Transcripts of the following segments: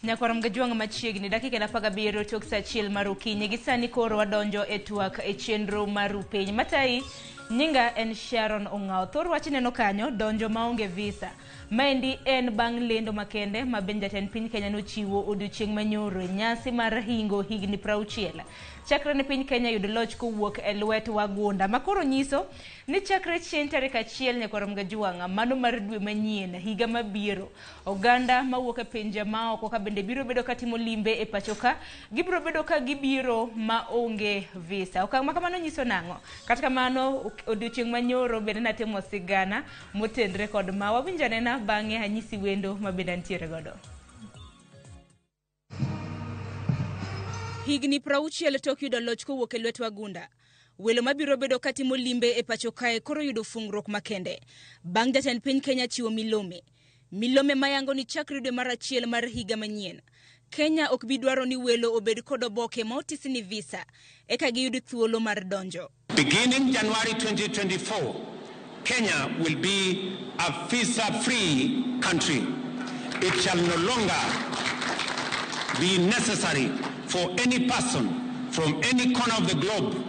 Nyakwar Mgajwang' machiegni dakika en 17 tok saa 1 mar okinyi gi sani koro wadonjo e twak e chenro mar Rupiny. Matayi nyinga en Sharon Ong'awo. Thor wach ineno kanyo donjo maonge visa. Maendi en bang' lendo makende ma bende jatend piny Kenya nochiwo odiochieng' manyoro e nyasi mar hingo higni 60 chakre ne piny Kenya yud loch kowuok e lwet wagunda ma koro nyiso ni chakre chieng' tarik 1 Nyakwar Mgajwang' mano mar dwe manyien higa mabiro Oganda mawuok e pinje maoko ka bende biro bedo ka timo limbe e pacho ka, gibiro bedo ka gibiro ma onge visa. Okang' ma kamano nyiso nang'o? Kata kamano, odiochieng' manyoro bende natimo sigana motenre kod ma. Wawinj anena bang'e anyisi wendo ma bende antiere godo. Higni 60 tok yudo loch kowuok e lwet wagunda. Welo mabiro bedo katimo limbe e pacho kae koro yudo fungruok makende bang' jatend piny Kenya chiwo milome. Milome mayango ni chakre dwe mar achiel mar higa manyien, Kenya ok bi dwaro ni welo obed kod oboke ma otis ni visa eka giyud thuolo mar donjo. Beginning January 2024, Kenya will be a visa-free country. It shall no longer be necessary for any person from any corner of the globe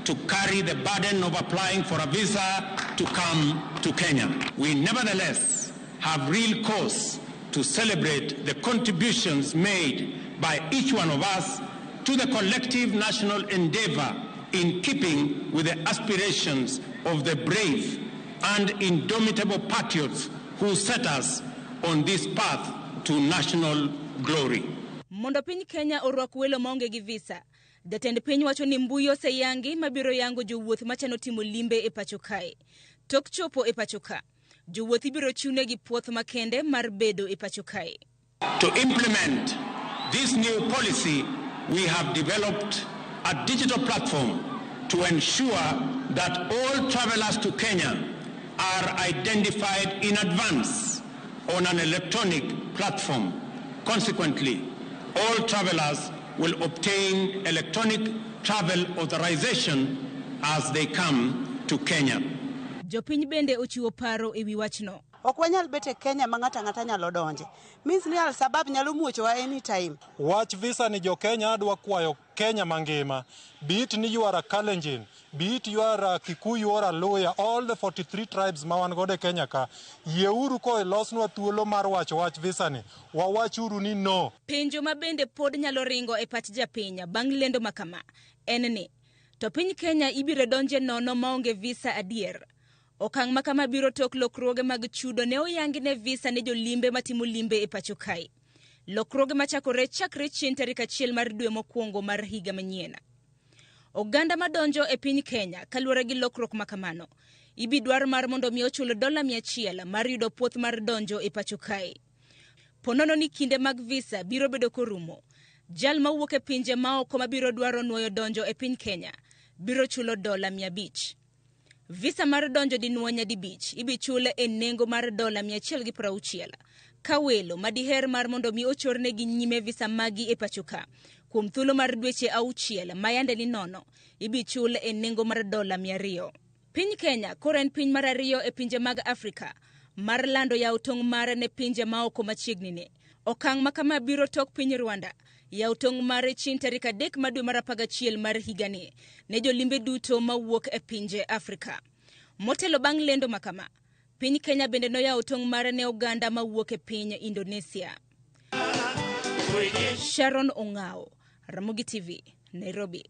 to carry the burden of applying for a visa to come to Kenya. We nevertheless have real cause to celebrate the contributions made by each one of us to the collective national endeavor in keeping with the aspirations of the brave and indomitable patriots who set us on this path to national glory. Mondo piny Kenya orwak welo maonge gi visa, jatend piny wacho ni mbui oseyangi mabiro yango jowuoth machano timo limbe e pacho kae. Tok chopo e pacho ka, jowuoth ibiro chiwnegi puoth makende mar bedo e pacho kae. To implement this new policy, we have developed a digital platform to ensure that all travelers to Kenya are identified in advance on an electronic platform. Consequently, all travelers will obtain electronic travel authorization as they come to Kenya. Jopiny bende ochiwo paro e wi wachno. Ok wanyal bet e Kenya ma ng'ato ang'ata nyalo donje. Means ni Al-Shabaab nyalo muochowa anytime. Wach visa ni jo Kenya adwa kwayo Kenya mangima. Be it ni you are a Kalenjin, be it you are a Kikuyu or a Luhya, all the 43 tribes ma wan godo e Kenya ka, yieuru ko ilosnwa thuolo mar wacho wach visa ni, wawachuru ni no. Penjo ma bende pod nyalo ringo e pach japiny bang' lendo ma kama en ni, to piny Kenya ibiro donje nono maonge visa adier? Okang' ma kama biro tok lokruoge mag chudo ne oyangi ne visa ne jolimbe matimo limbe e pacho kae. Lokruoge machakore chakre chien tarik 1 mar dwe mokwongo mar higa manyien. Oganda madonjo e piny Kenya kaluwore gi lokruok ma kamano, ibi dwar mar mondo mi ochul dola 100 mar yudo puoth mar donjo e pacho kae. Ponono ni kinde mag visa biro bedo korumo, jal mawuok e pinje maoko mabiro dwaro nuoyo donjo e piny Kenya biro chulo dola 500. Visa mar donjo dinuo nyadibich ibi chul e nengo mar dola 160. Ka welo madiher mar mondo mi ochornegi nyime visa magi e pacho ka kuom thuolo mar dweche 6 ma yande ni nono ibi chul e nengo mar dola 200. Piny Kenya koro en piny mar 2 e pinje mag Afrika mar lando yawo tong' mare ne pinje maoko machiegni ne. Okang' ma kama biro tok piny Rwanda yawo tong' mare chieng' tarik 3 mar dwe mar 11 mar higani ne jolimbe duto mawuok e pinje Afrika. Motelo bang' lendo ma kama, piny Kenya bende noyawo tong' mare ne oganda mawuok e piny Indonesia. Sharon Ong'awo, Ramogi TV, Nairobi.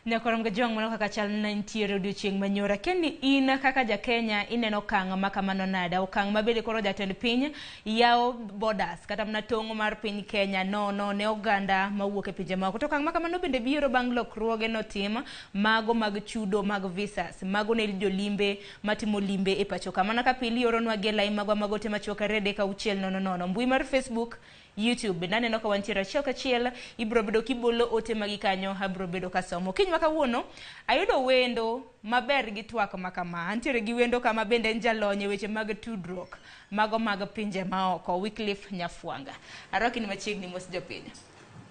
Nyakorom Gajwang' mano kaka chal na nitiere odiochieng' manyoro. Akia ni in kaka ja Kenya ineno okang' ma kamano nade? Okang' ma bende koro jatend piny yawo borders kata mana tong' mar piny Kenya nono ne oganda mawuok e pinje maoko. To okang' ma kamano bende biro bang' lokruoge notim mago mag chudo mag visas, mago ne jolimbe matimo limbe e pacho ka. Mana ka pili oronwa gi e lai magwa mag ote machuok 2 3 6 0 0. Mbui mar Facebook, YouTube bende aneno ka wantiere achiel kachiel, ibiro bedo kibolo ote magi kanyo, abiro bedo kasomo. Kiny ma kawuono ayudo wendo maber gi twak ma kama. Antiere gi wendo kama bende en jalony e weche mag tudruok mago mag pinje maoko, Wycliffe Nyafwanga. Arwaki ni machiegni, mos jopiny.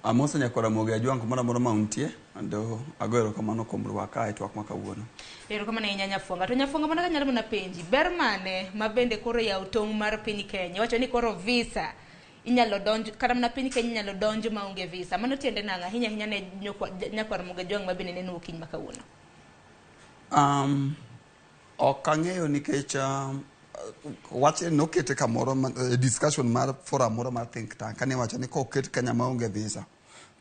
Amoso nyakwar Ramogi Ajwang' kumoro amora ma untie, kendo ago erokamano kuom rwaka e twak ma kawuono. Erokamano ahinya Nyafwanga. To Nyafwanga, mana kanyalo mana penji, ber mane ma bende koro yawo tong' mar piny Kenya? Iwacho ni koro visa Inyalo donj kata mana piny Kenya inyalo donj maonge visa. Mano tiende nang'o ahinya ahinya ne nyakwar Ramogi Ajwang' ma bende neno okinyi ma kawuono? Ok ang'eyo nikech wach nokete kamoro e discussion mar forum moro mar think tank kane iwacho ni koket Kenya maonge visa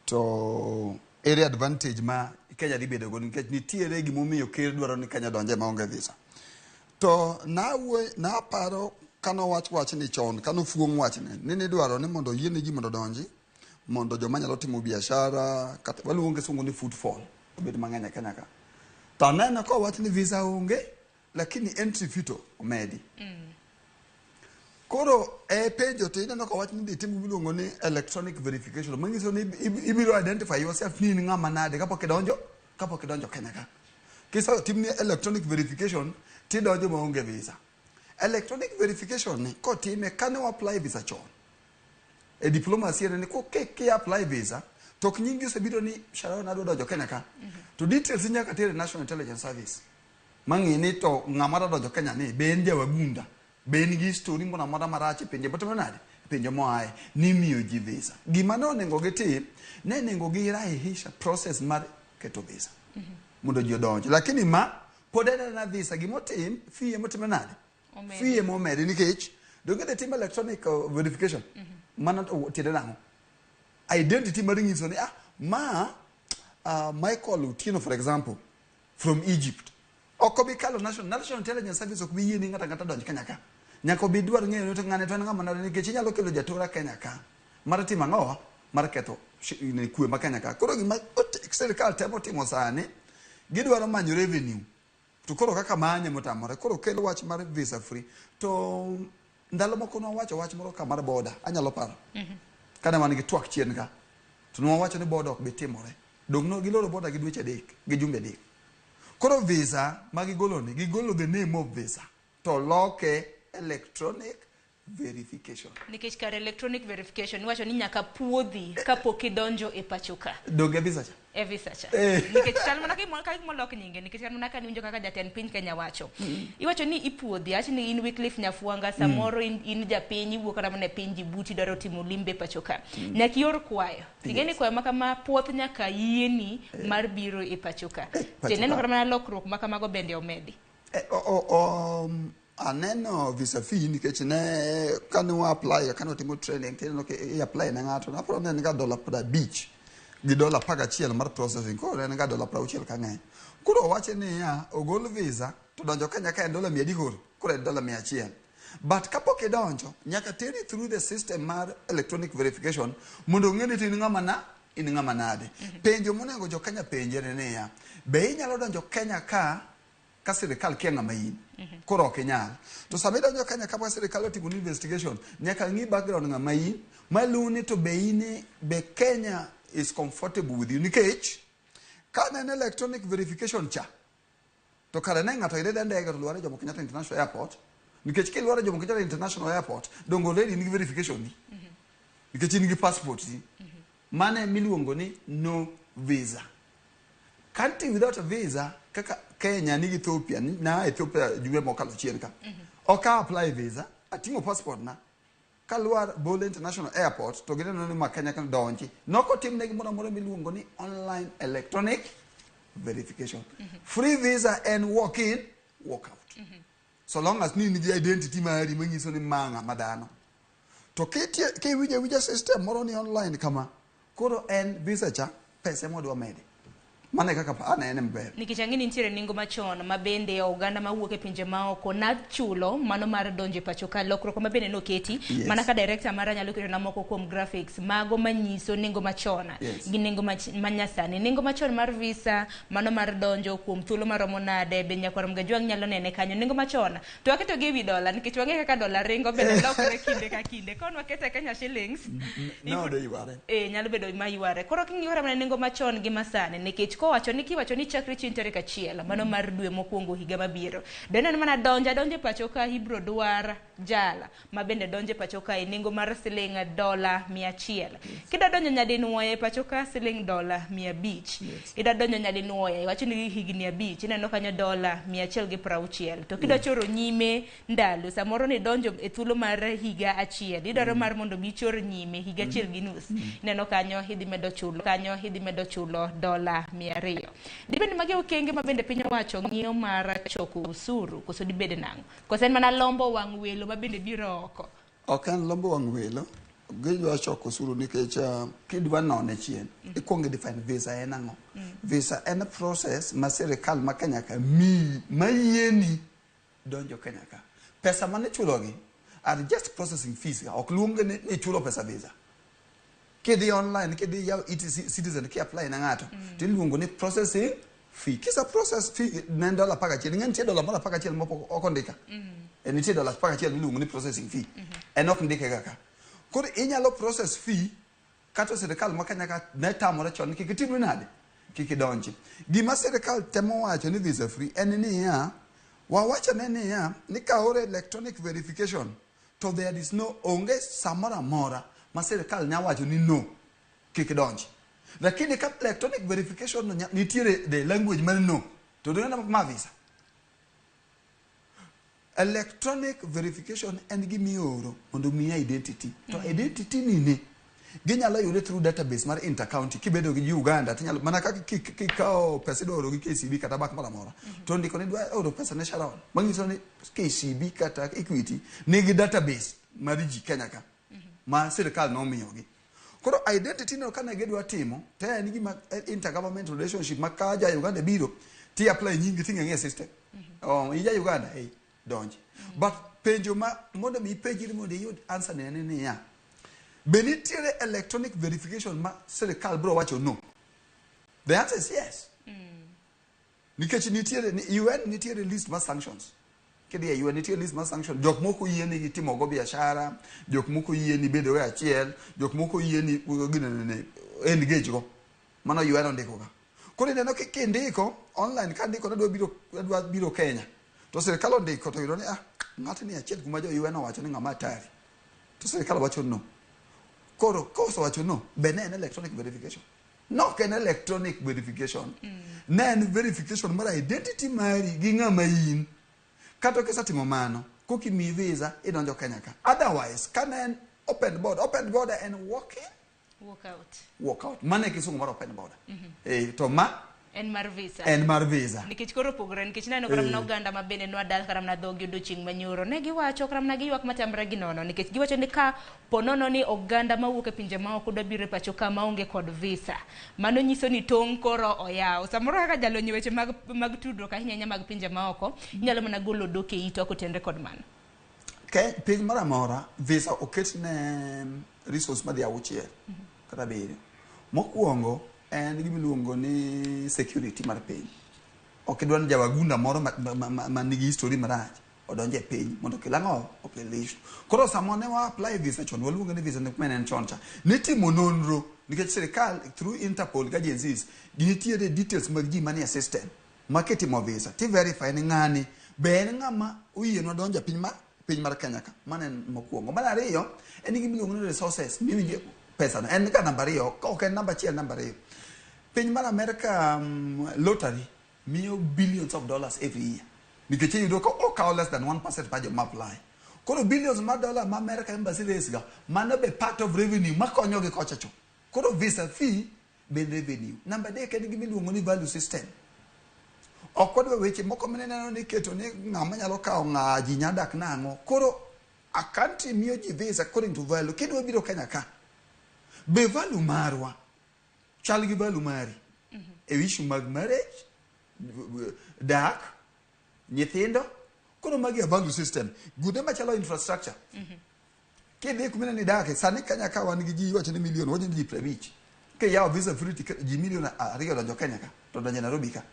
to ere advantage ma Kenya dhi bedo go, nikech nitiere gimomiyo ker dwaro ni Kenya donje maonge visa. To nawuoyo naparo kanowach wachni chon, kanofuong' wachni ni nidwaro ni mondo oyiene ji mondo odonji, mondo joma nyalo timo biashara kata waluonge kisungu ni footfall obed mang'eny e Kenya ka. To aneno kowach ni visa onge, lakini entry fee to omedi. Koro e penjo to ineno kowach ni dhi tim gimiluongo ni electronic verification, manyiso ni ibiro identify yourself ni in ng'ama nade kapok idonjo Kenya ka. Kisetimni electronic verification tidonjo maonge visa. Electronic verification ni kotime kane wa apply visa chon e diplomacy en ni ki apply visa to ok nyingi osebiro ni Sharon adwa donjo Kenya ka, to details nyaka ter e National Intelligence Service mang'e ni to ng'ama dwa donjo Kenya ni be en jawagunda, be en gi story moro amora marach e pinje motimo nade, e pinje moaye ni miyo ji visa. Gima ne onego gitim, ne onego girahihisha process mar keto visa mondo ji odonj, lakini ma pod en anena visa gimotim fee emotimo nade. Omedi. Fee emomedi nikech donge dhi tim electronic verification. Mano to tiende nang'o? Identity mar nyiso ni ma Michael Otieno, for example, from Egypt, ok obi kalo National Intelligence Service, ok bi yie ni ng'ato ang'ata donj Kenya ka. Nyaka obi dwar ng'eyo ni to ng'ane to en ng'ama nade, nikech inyalo kelo jatora Kenya ka mar timo ang'owa, mar ketho kwe ma Kenya ka. Koro gima sirikal temo timo sani, gidwaro manyo revenue, to koro kaka manye motamore, koro kelo wach mar visa free. To ndalo moko nwawacho wach moro ka mar boda, anyalo paro kane wan gi twak chien ka, to nwawacho ni boda ok bi timore. Dong' no giloro boda gi dweche 3 gi jumbe 3. Koro visa ma gigolo ni, gigolo the name of visa to loke electronic verification. Nikech kar electronic verification iwacho ni nyaka puodhi kapok idonjo e pacho ka. Donge visa cha? E visa cha. Eh. Nikech chal mana ka gimolok nyinge, nikech chal mana ka niwinjo kaka jatend piny Kenya wacho, iwacho ni ipuodhi, awach ni in Wycliffe Nyafuanga, samoro in japiny iwuok kata mana e piny Djibouti, dwaro timo limbe pacho ka, nyaka ior kwayo. Ting'e ni kwayo makama puoth nyaka yieni mar biro e pacho ka. Pacho Tineno ka. kata mana lokruok ma kamago bende omedi. Aneno visa fee nikech ne kane wa apply, kane watimo training, tineno ka i apply ne ng'ato, naparo ni en ga dola 50 gi dola 11 mar processing, koro ne en ga dola 60 ka ng'eny. Koro owache niya ogol visa to donjo Kenya ka en dola 300, koro en dola 100. But kapok idonjo nyaka teri through the system mar electronic verification mondo ong'e ni to in ng'ama na in ng'ama nade. Penjo monego jo Kenya penje ni niya, be inyalo donjo Kenya ka sirikal kia ng'ama in? Koro ok inyal. To sama idonjo Kenya ka sirikal otimo ni investigation, nyaka ng'i background ng'ama in, maluw ni to be in, be Kenya is comfortable with you, nikech ka ne en electronic verification cha to kare ne ng'ato idhi ndege to lwar e Jomo Kenyatta International Airport, nikech kilwar e Jomo Kenyatta International Airport dongo already in gi verification ni, nikech in gi passport ni. Mano miluongo ni no visa country, without a visa, kaka Kenya nigi Ethiopia na Ethiopia jumbe mokalo chien ka ok a apply visa, ating'o passport na kalwar Bole International Airport to gineno ni ma Kenya ka donji nokotimne gimoro amora miluongo ni online electronic verification. Free visa en walk in, walk out, so long as ni in gi identity mari manyiso ni ma ng'ama dhano. To kiwinjo awinja system moro ni online kama, koro en visa cha pesa ema wadwa mede. Mano e kaka anene maber. Nikech ang'e ni nitiere nengo machon ma bende oganda mawuok e pinje maoko nachulo mano mar donjo e pacho ka, lokruok ma bende noketi. Mana ka director mara nyalo ketona moko kuom graphics mago manyiso nengo machon gi nengo manyasani. Nengo machon mar visa mano mar donjo kuom thuolo maromo nade, be nyakwar Mgajwang' nyalo nene kanyo nengo machon to waketo gi ewi dola, nikech wang'e kaka dola ringo bende lokore kinde ka kinde. Kon wakete Kenya shillings. Ne ode yware. E nyalo bedo ma yware. Koro king'iyo kata mana nengo machon gi masani, nikech kowacho ni kiwacho ni chakre chieng' tarik 1 mano mar dwe mokwongo higa mabiro, deno ni mana donjo adonjo e pacho ka ibro dwar. Jal ma bende donjo e pacho ka e nengo mar siling $100. Kidwa donjo nyadinwoya e pacho ka siling $500. Idwa donjo nyadinwoya iwacho ni higni 5 ineno kanyo $160. To kidwa choro nyime ndalo samoro ni donjo e thuolo mar higa achiel idwaro mar mondo bi ichor nyime higa achiel gi nus ineno kanyo idhi medo chulo kanyo idhi medo chulo $200. Dibed ni magi okenge ma bende piny owacho ng'iyo mar choko osuru koso dibed nang'o? Koso en mana lombo wang' welo ma bende biro oko? Ok en lombo wang' welo, gidwa choko osuru nikech kidwa none chien, ikuongo i define visa en ang'o. Visa en process ma sirikal ma Kenya ka miyi mayieni donjo Kenya ka. Pesa mane ichulogi are just processing fees ga, ok luong ni ichulo pesa visa. Kidhi online, kidhi yawo e-citizen ki apply na ng'ato, tiluongo ni processing fee. Kisa process fee ne en $11, ing'e nitie dola mar 11 mopok ok ondika. E nitie $11 miluongo ni processing fee. En ok ndike ga ka. Koro inyalo process fee kata sirikal ma Kenya ka ne tamore chon ni kik itimri nade, kik idonji. Gima sirikal temo wacho ni visa free en niya, wawachane niya, ni ka ore electronic verification to there is no onge samoro amora ma sirikal nya wacho ni no, kik idonji. Lakini ka electronic verification no nitiere the language mar no, to donge ma visa. Electronic verification en gimioro mondo omiyi identity. To identity ni ni ginyalo yude through database mar intercounty. Kibedo gi Uganda tinyalo mana kaka kikawo pesa idwa oro gi KCB kata bank moro amora to ndiko ni idwa oro pesa ne Sharon, manyiso ni KCB kata Equity nigi database mar ji Kenya ka ma sirikal nomiyogi. Koro identity no kane gidwa timo to en gima intergovernment relationship ma ka ja Uganda biro ti apply nyingi ting'e e system. Oh, in ja Uganda, hey, donji. But penjo ma mondo mi ipenjri mondo iyud answer ne en niya, be nitiere electronic verification ma sirikal biro wacho no? The answer is yes. Nikech nitiere ni UN nitiere list mar sanctions. Kidhi e UN nitie list mar sanctions. Jok moko yie ni timo go biashara, jok moko yie ni bedo e achiel, jok moko yie ni ginene engage go. Mano UN ondiko ga. Koro ineno kindiko online ka ndiko nadwa biro adwa biro Kenya. To sirikal ondiko to yudo ni ng'atni achiel kuma jo UN owacho ni ng'ama hatari. To sirikal wacho no. Koro kosewacho no, be ne en electronic verification? No, ok en electronic verification. Ne en verification mar identity mari gi ng'ama in. Kata kisetimo mano, koka imiyi visa idonjo Kenya ka. Otherwise, ka ne en open border, open border en walk in, Walk out. Walk out. Mano e kisungu mar open border. To ma en mar visa. En mar visa. Nikech koro opogore, nikech neno kata mana oganda ma bende nwadal kata mana dhogi odiochieng' manyoro. Ne giwacho kata mana giywak matamre gi nono, nikech giwacho ni ka ponono ni oganda mawuok e pinje maoko dwa biro e pacho ka maonge kod visa. Mano nyiso ni tong' koro oyaw. Samoro kaka jalony e weche mag tudruok ahinya ahinya mag pinje maoko, inyalo mana golo dhok e itwa kotenre kod mano. Ke, piny moro amora, visa oket ne resource madhi 6 kata 7. Mokwongo en gima iluongo ni security mar piny. Ok idwa ni jawagunda moro ma nigi history marach odonje e piny mondo okel ang'o? Okel issue. Koro sama ne wa apply visa chon, waluonge ni visa ne en chon cha. Nitimo nonro nikech sirikal through Interpol gi agencies nitiere details mag ji manie system ma kitimo visa ti verify ni ng'ani be en ng'ama oyienwa donjo e piny mar Kenya ka. Mano en mokwongo. Mar ariyo en gima iluongo ni resources miwinjo pesa no. En ka namba 2, ka ok en namba 1, namba 2. Piny mar Amerika lottery miyo billions of dollars every year. Nikech iyudo ka okawo less than 1% mar joma apply. Koro billions mar dollar ma America embassy raise ga, mano be part of revenue makonyogi kocha cho. Koro visa fee be revenue. Namba 3 en gima iluongo ni value system. Ok wadwa weche moko mineno ni iketo ni ng'ama nyalo kawo ng'a ji nya dak nang'o. Koro a country miyo ji visa according to value. Kidwa biro Kenya ka, be value marwa chal gi value mari e issue mag marriage, dak, nyithindo. Koro magi a value system. Kuonde machalo infrastructure. Kidhi kuma ineno ni idake, sani Kenya ka wan gi ji iwacho ni million, wacho ni ji 50. Kiyawo visa free to ji million 2 odonjo Kenya ka, to odonjo Nairobi ka.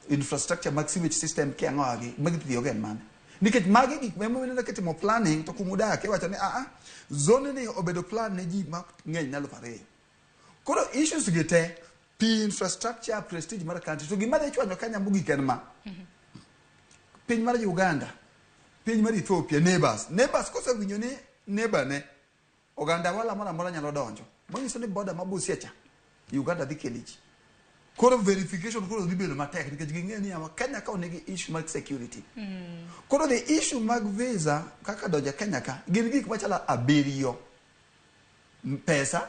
Infrastructure mag sewage system kiang'o gi, magi tiyo go en mane? Nikech magi gik ma ineno kitimo planning to kuma udake iwacho ni zone ni obedo plan ne ji mang'eny ne 2000. Koro issues gi te, pi, infrastructure, prestige mar country. To gima dhi chwanyo Kenya mogik en ma. Piny mar Uganda Piny mar Ethiopia, neighbors. Neighbors kosewinjo ni neighbor ne oganda wala moro amora nyalo donjo. Manyiso ni border ma Busia cha, Uganda dhi kele ji. Koro verification koro dhi bedo matek nikech ging'eyo ni yawa Kenya ka nigi issue mag security. Koro the issue mag visa kaka donjo Kenya ka gin gik machalo abiriyo. Pesa,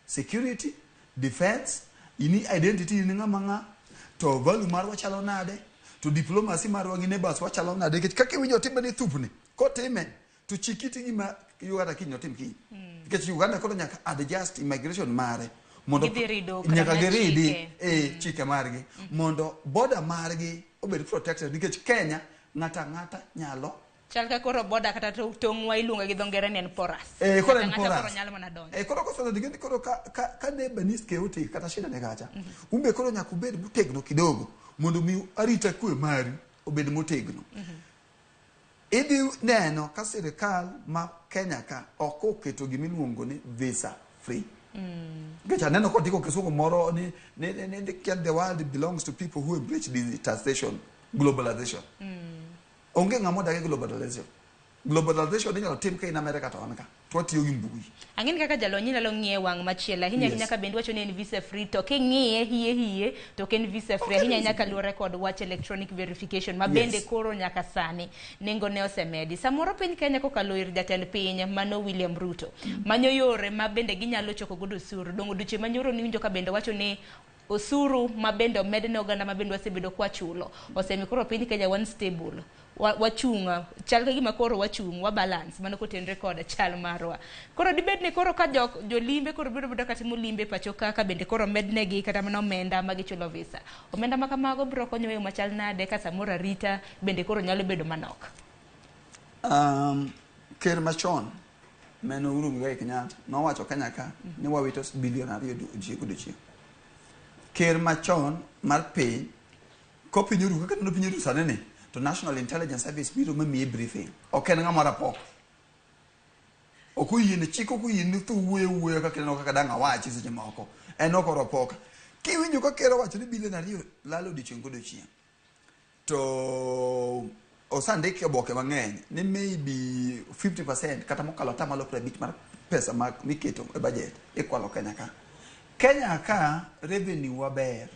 security, defense, ini identity in ng'ama ng'a, to value marwa chalo nade, to diplomacy marwa gi neighbors wachalo nade, nikech kaka iwinjo time ni thupni, kotime, to chikiti gima Uganda kiny otim kiny. Nikech Uganda koro nyaka adjust immigration mare mondo Gidhi rido kata nyaka mana giridi chike. e chike margi mondo border margi obed protected nikech Kenya ng'ata ang'ata nyalo. Chal ka koro boda kata tong'wa iluongo gi dho ngere ni en porous. Koro en Ng'ato ang'ata porous. koro nyalo mana donjo. Koro kosedonjo ni koro ka neighbor ni chaotic kata shida ne kacha. Umbe koro nyaka ubed motegno kidogo mondo mi arita kwe mari obed motegno. Idhi neno ka sirikal ma Kenya ka ok oketo gimiluongo ni visa free. Nikech aneno kondiko kisungu moro ni the world belongs to people who embrace digitization, globalization. Onge ng'ama odagi globalization. Globalization inyalo tim ka in America to an ka. To watiyo gi mbui. Ang'eni kaka jalony inyalo ng'iye wang' machielo ahinya. Ahinya ka bende wacho ni en visa free, to king'iye hie hie to ok en visa free ahinya ahinya kaluwore kod wach electronic verification ma bende koro nyaka sani nengo ne osemedi. Samoro piny Kenya kokalo ir jatend piny mano William Ruto manyo yore ma bende ginyalo choko godo osuru. Dongo odiochieng' manyoro niwinjo ka bende wacho ni osuru ma bende omed ne oganda ma bende wasebedo kwachulo osemiyo koro piny Kenya wan stable, wachung' chal ka gima koro wachung' wa balance mano kotenre kod chal marwa. Koro dibed ni koro ka jok jolimbe koro biro bedo katimo limbe pacho ka, ka bende koro mednegi kata mana omenda ma gichulo visa, omenda ma kamago biro konyo e yo machal nade ka samoro arita bende koro nyalo bedo manok? Ker machon mane Uhuru Muigai Kenyatta nowacho Kenya ka ni wawito bilion 2 odiochieng' godiochieng'. Ker machon mar piny kopiny oru kaka neno piny oru sani ni to National Intelligence Service biro mamiye briefing. Ok en ng'ama rapok. Ok oyiene chik, ok oyiene tho wuoyo wuoyo kaka ineno kaka dang' awachi seche moko. En ok oropoka. Kiwinjo ka ker owacho ni bilion 2 lalo odiochieng' godiochieng', to osendik e oboke mang'eny ni maybe 50% kata mokalo 50% mar pesa ma miketo e budget ikwalo Kenya ka. Kenya ka revenue wa ber.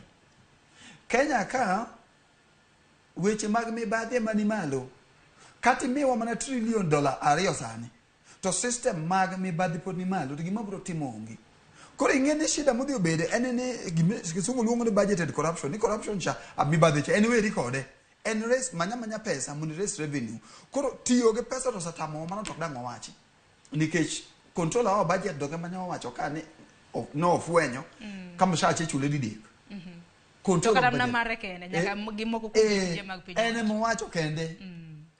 Kenya ka weche mag mibadhi ema ni malo. Kata imiwa mana trillion $2 sani, to system mag mibadhi pod ni malo, to gima biro timo onge. Koro ing'e ni shida modhi obede en ni gima kisungu luongo ni budgeted corruption, ni corruption cha, mibadhi cha en weri kode. En raise manya manya pesa mondo raise revenue. Koro tiyo gi pesa to osetamowa, mano to ok dang' wawachi. Nikech control our budget donge mane wawacho ka ni nofwenyo ka mshache ichule didek. Control To kata mana budget. mare kende, nyaka gi moko kuom jotije mag piny En owacho. ema owacho kende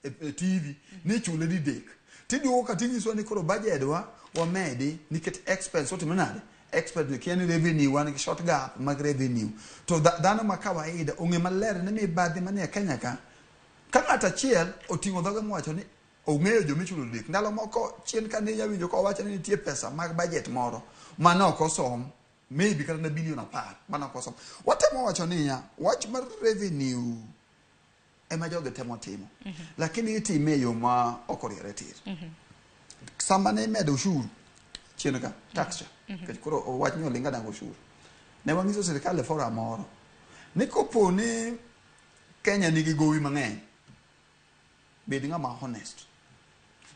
e TV ni ichule didek. Tiduogo ka tinyisowa ni koro budget wa wamedi nikech expense otimo nade? Expense kia ni revenue wan gi short gap mag revenue. To dhano ma kawaida ong'e maler ni mibadhi manie Kenya ka, ka ng'ato achiel oting'o dhoge mowacho ni ong'eyo jomichulo didek. Ndalo moko chien ka ne inyalo winjo kowacho ni nitie pesa mag budget moro mane ok osom, maybe kata na bilion 10 mane ok osom. Watemo wacho niya, wach mar revenue ema jogi temo timo. Lakini itime e yo ma ok oriere tir. Sama ne imedo ushuru chien ka, tax cha, nikech koro wach ni olinga dang' ushuru. Ne wang'iso sirikal e forum moro ni kopo ni Kenya nigi gowi mang'eny, bed ng'ama honest.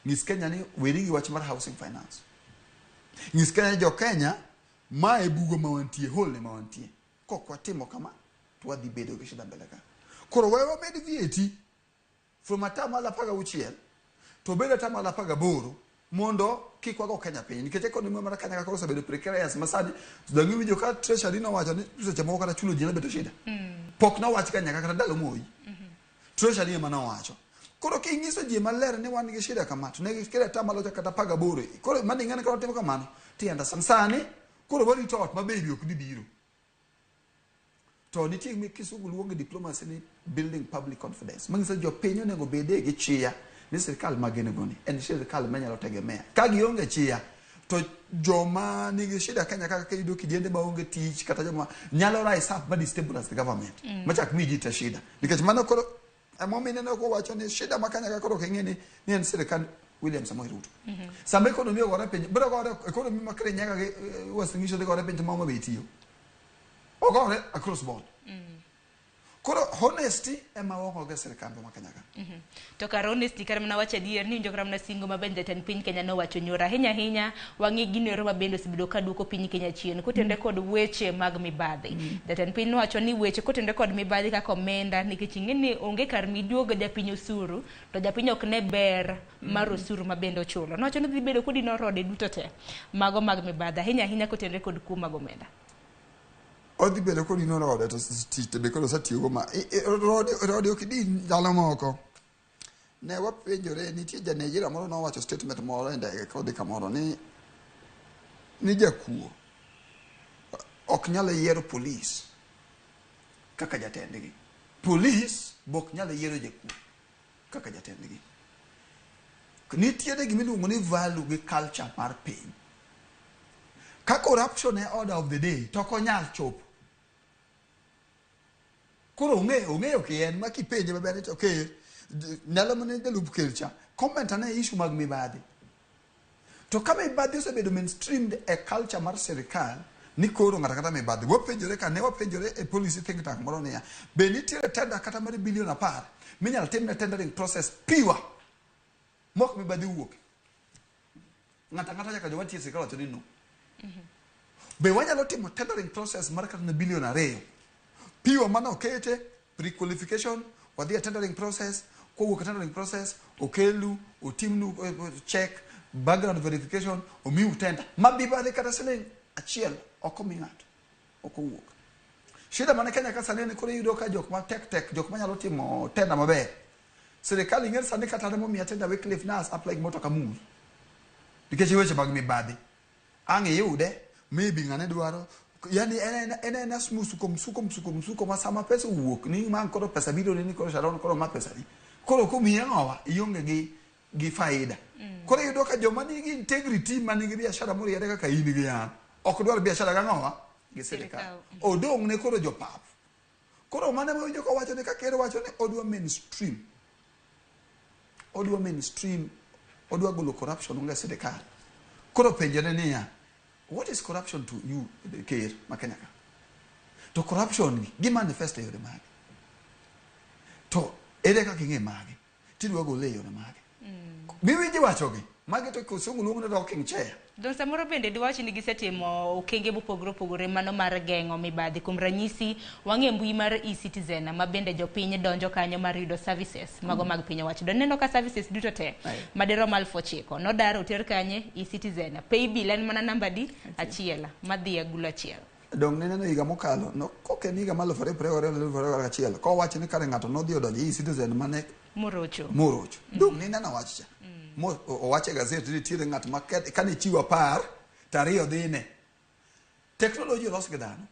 Nyis Kenya ni weri gi wach mar housing finance. Nyis Kenya jo Kenya ma e bugo ma wantie, hole ma wantie. Kok watimo kama, to wadhi bedo gi shida mbele ka. Koro we wamed VAT from 16% to obed 18% mondo kik wago Kenya piny. Nikech economy mar Kenya kaka osebedo precarious ma sani, dang' iwinjo ka Treasury nowacho ni seche moko kata chulo ji nyalo bedo shida. Pok nowach Kenya kata ndalo Moi. Treasury ema nowacho. Koro king'iso ji maler ni wan gi shida kama, to ne gikelo atamalo kata 18. Koro mano ing'e ni ka watimo kamano, to understand. Sani, koro warito ot ma baby ok dhi biro. To nitie gima kisungu luongo diplomacy ni building public confidence. Manyiso ni jopiny onego bede gi chia ni sirikal ma gin go ni en sirikal manyalo tegemea. Ka gionge chia, to joma nigi shida Kenya kaka iyudo kijende maonge tich kata joma nyalo rise up ma destabilize the government. Machak mi ji te shida. Nikech mano koro Emomiyo ineno kowacho ni shida ma Kenya ka koro ok ing'e ni ni en sirikand William Samoei Ruto. Sama economy ogore piny, biro gore economy ma Kirinyaga gi Uasin Gishu dhi gore piny to ma Homa Bay tiyo. Ogore across board. Koro honesty ema waonge go e sirikandwa ma Kenya ka. To kar honesty kata mana wacho adier ni winjo kata mana singo ma bende jatend piny Kenya nowacho nyoro ahinya ahinya wang'i gino ero ma bende osebedo ka duoko piny Kenya chien kotenore kod weche mag mibadhi. Jatend piny nowacho ni weche kotenore kod mibadhi kaka omenda nikech ing'e ni onge kar miduogo japiny osuru to japiny ok ne ber mar osuru ma bende ochulo. Nowacho ni dhi bedo kodino rode duto te mago mag mibadhi ahinya ahinya kotenore kod kuo mag omenda. Odhi bedo kodino rode to tich to be koro osetiyogo ma rode rode ok idin ndalo moko. Ne wapenjore nitie ja Nigeria moro nowacho statement moro e ndege kodhi kamoro ni ni jakuo ok nyal yiero polis kaka jatendgi. Polis be ok nyal yiero jakuo kaka jatendgi. Nitiere gima iluongo ni value gi culture mar piny. Ka corruption e order of the day to ok onyal chopo. Koro ong'eyo ong'eyo kien ma kipenje maber ni to ker ndalo mane jalup ker cha comment ane issue mag mibadhi. To ka mibadhi osebedo mainstreamed e culture mar sirikal ni koro ng'ato ang'ata mibadhi. Wapenjore ka ne wapenjore e policy think tank moro niya, be nitiere tender kata mar bilion 10 minyalo timne tendering process pure mok mibadhi wuoke. Ng'ato ang'ata nyaka joma tiyo e sirikal wacho ni no. Be wanyalo timo tendering process mar kata na bilion 2 pure mane okete pre-qualification wadhi e tendering process kowuok e tendering process okelu otimnu check background verification omiu tender ma mibadhi kata siling achiel ok omi ng'ato ok owuok. Shida man e Kenya ka sani en koro iyudo ka jok ma tek tek jok manyalo timo tender maber sirikal ing'e sani kata an emomiya tender Wycliffe nas apply gimoro to ok amul nikech weche mag mibadhi ang' iyude maybe ng'ane dwaro yani en en ena msuko msuko msuko msuko ma sama pesa owuok ni ma koro pesa biro ni koro Sharon koro ma pesa ni koro komiyi ang'owa ionge gi faida. Koro iyudo ka joma nigi integrity manigi biashara moriere kaka in gi an ok dwar biashara gang'owa gi sirikal. Odong' ne koro jopap. Koro mano ema winjo kowacho ni ka ker wacho ni odwa mainstream odwa mainstream odwa golo corruption onge sirikal. Koro penjore niya what is corruption to you ker ma Kenya ka? To corruption gi gi manifest e yore mage? To ere kaka ing'e mage? Tidwa gole e yore mage? Miwinji wachogi magi to kisungu luongo ni rocking chair. Don samoro bende diwach ni gisetimo okenge mopogore opogore mano mar geng'o mibadhi. Kuom ranyisi, wang'e mbui mar e-Citizen ma bende jopiny donjo kanyo mar yudo services mago mag piny owacho. Don neno ka services duto te madirom 9,000 nodar oter kanye e-Citizen. Paybill en mana namba di achiel madhi agulu achiel. Dong ne neno higa mokalo no kok en higa mar 2022 2021 kowacho ni kare ng'ato nodhi odonjo e e-Citizen mane Morocho. Morocho. Dong ne neno wach cha. Mo owacho e gazet ni nitiere ng'at ma kane chiwo 10 to 2 dhine. Teknoloji olos gi dhano.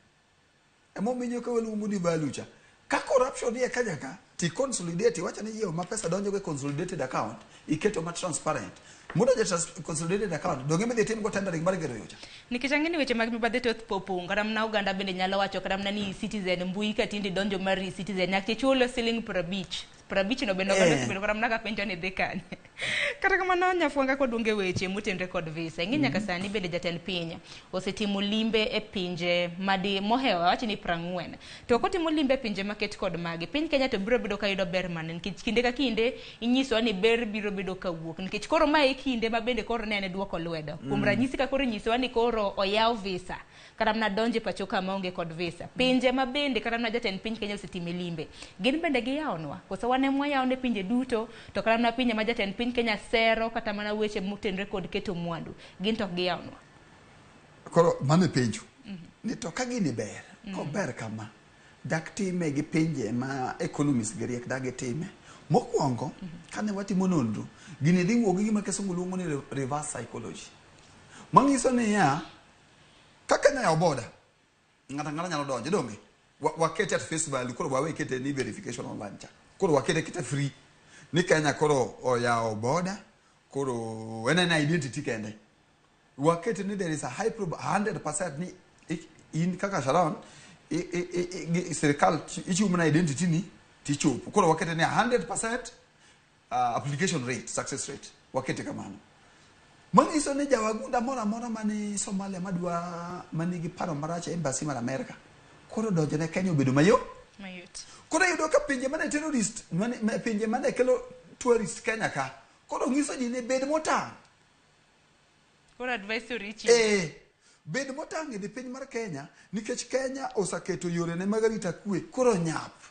Emomiyo ka waluongo ni value cha. Ka corruption ni e Kenya ka, ti consolidate, iwacho ni yo ma pesa donjo e consolidated account, iketo ma transparent. Mondo ja consolidated account, donge midhi tim go tendering mar gero yo cha. Nikech ang'e ni weche mag mibadhi thoth popong', kata mana oganda bende nyalo wacho kata mana ni e-Citizen mbui ka tinde donjo mar e-Citizen nyaka ichul siling 50. 50 no bende oganda osebedo kata mana ka penjo ni dhi kanye. Kata kamano Nyafwanga kod onge weche motenore kod visa. Ing'e nyaka sani bende jatend piny osetimo limbe e pinje madi mohewo awach ni 40. To kotimo limbe e pinje maket kod magi, piny Kenya to biro bedo ka yudo ber mane nikech kinde ka kinde inyisowa ni ber biro bedo ka wuok nikech koro mae e kinde ma bende koro nene duoko lwedo. Kuom ranyisi ka koro inyisowa ni koro oyaw visa kata mana donjo e pacho ka maonge kod visa. Pinje ma bende kata mana jatend piny Kenya osetime limbe, gin bende giyawonwa. Koso wan ema wayawo ne pinje duto, to kata mana pinje ma jatend piny Kenya sero kata mana weche motenore kod keto mwandu, gin to ok giyawonwa. Koro mano e penjo. Ni to ka gini ber, kober kama, dak time gi pinje ma economies gi riek dak gitime. Mokwongo, kane watimo nonro, gini dhi wuok gi gima kisungu luongo ni reverse psychology. Manyiso niya, ka Kenya oyawo border, ng'ato ang'ata nyalo donjo, donge? Wakete at face value, koro wawe kete ni verification online cha. Koro wakete kete free. Ni Kenya koro oyawo border, koro en en identity kende. Wakete ni there is a high prob 100% ni in kaka Sharon, sirikal ichiwo mana identity ni, Tichopo. Koro wakete ni 100% application rate, success rate. Wakete kamano. Manyiso ni jawagunda moro amora mani Somalia madwa manigi paro marach e embassy mar Amerika koro donjo ne Kenya obedo mayot. Mayot. Koro iyudo ka pinje mane terrorist mane, pinje mane kelo tourist Kenya ka koro nyiso ji ni bed motang'. Koro advisory ichiwo. Eh, bed motang' e dhi piny mar Kenya nikech Kenya oseketo yorene mag arita kwe koro nyap.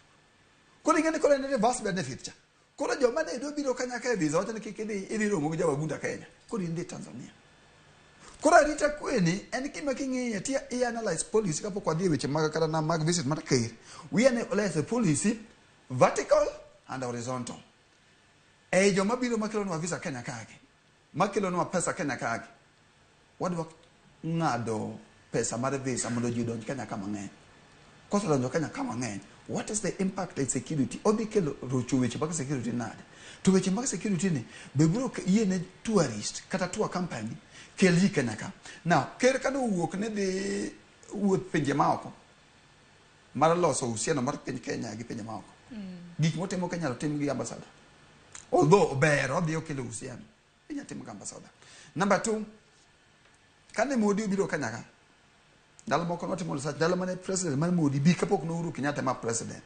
Koro ing'e ni koro en reverse benefit cha. Koro joma ne dwa biro kanyaka e visa wacho ni kik idhi idhi romo gi jawagunda Kenya. Koro in dhi Tanzania. Koro arita kwe ni en gima king'iye ti i analyze policy kapok wadhi e weche mag kata na mag visit mar ker. We analyze the policy vertical and horizontal. Ei joma biro makelonwa visa Kenya kagi, makelonwa pesa Kenya kagi, wadwa ng'ado pesa mar visa mondo ji odonj Kenya ka mang'eny. Kosedonjo Kenya ka mang'eny, what is the impact in security? Odhi kelo rocho weche mag security nade? To weche mag security ni be biro yie ne tourist kata tour company kel ji Kenya ka. Now, ker kane owuok ne dhi wuoth pinje maoko mar loso uhusiano mar piny Kenya gi pinje maoko. Gik motimo Kenya tim gi ambassador. Although ber odhi okelo uhusiano, inyalo tim gi ambassador. Number two, kane Modi obiro Kenya ka, ndalo moko notimo research, ndalo mane president mar Modi bi kapok no Uhuru Kenyatta ma president.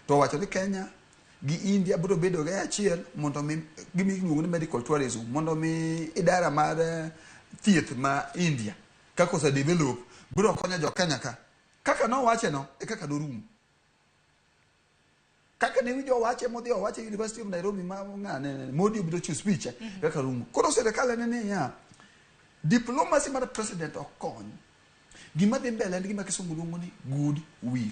To owacho ni Kenya gi India biro bedo gi achiel mondo mi gima iluongo ni medical tourism mondo mi idara mar thieth ma India kaka ose develop biro konyo jo Kenya ka. Kaka nowache no e kaka norumo. Kaka ne winjo owache modhi owache University of Nairobi ma ng'ane Modi obiro chiwo speech kaka rumo. Koro sirikal en niya diplomacy mar president ok kony. Gima dhi mbele en gima kisungu luongo ni good will.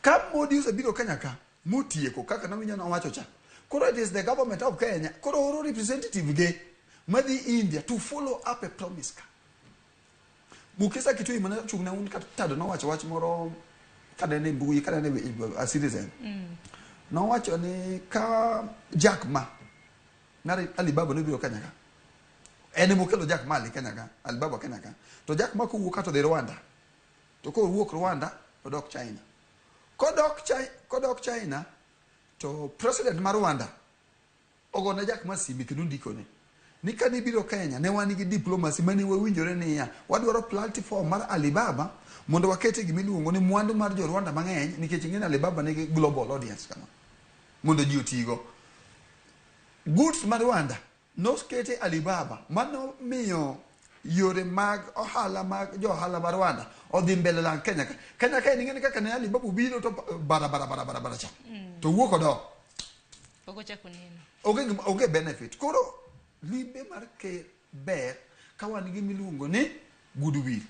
Ka Modi osebiro Kenya ka motieko kaka nawinjo nowacho cha. Koro it is the government of Kenya koro oro representative ge madhi India to follow up a promise ka. Mukisa Kitui mane ochung' ne un kata nowacho wach moro kane ne mbui kane ne a citizen. Nowacho ni ka Jack Ma mar Alibaba nobiro Kenya ka. En emokelo Jack Ma ali Kenya ka, Alibaba Kenya ka. To Jack Ma kowuok ka to dhi Rwanda. To kowuok Rwanda odok China. Kodok China, kodok China to president mar Rwanda ogone Jack Ma sime kendo ndikone ni kane ibiro Kenya ne wan gi diplomacy mane wawinjore niya wadwaro platform mar Alibaba mondo wakete gima iluongo ni mwandu mar jo Rwanda mang'eny nikech ing'e ni Alibaba nigi global audience kama mondo ji otigo. Goods mar Rwanda nokete Alibaba mano miyo yore mag ohala mag jo ohala mar Rwanda odhi mbele lang Kenya ka. Kenya ka ing'e ni kaka ne Alibaba obiro to bara bara bara bara bara cha. To wuok odok. Ok ochako neno. Onge onge benefit. Koro limbe mar ker ber ka wan gi miluongo ni goodwill.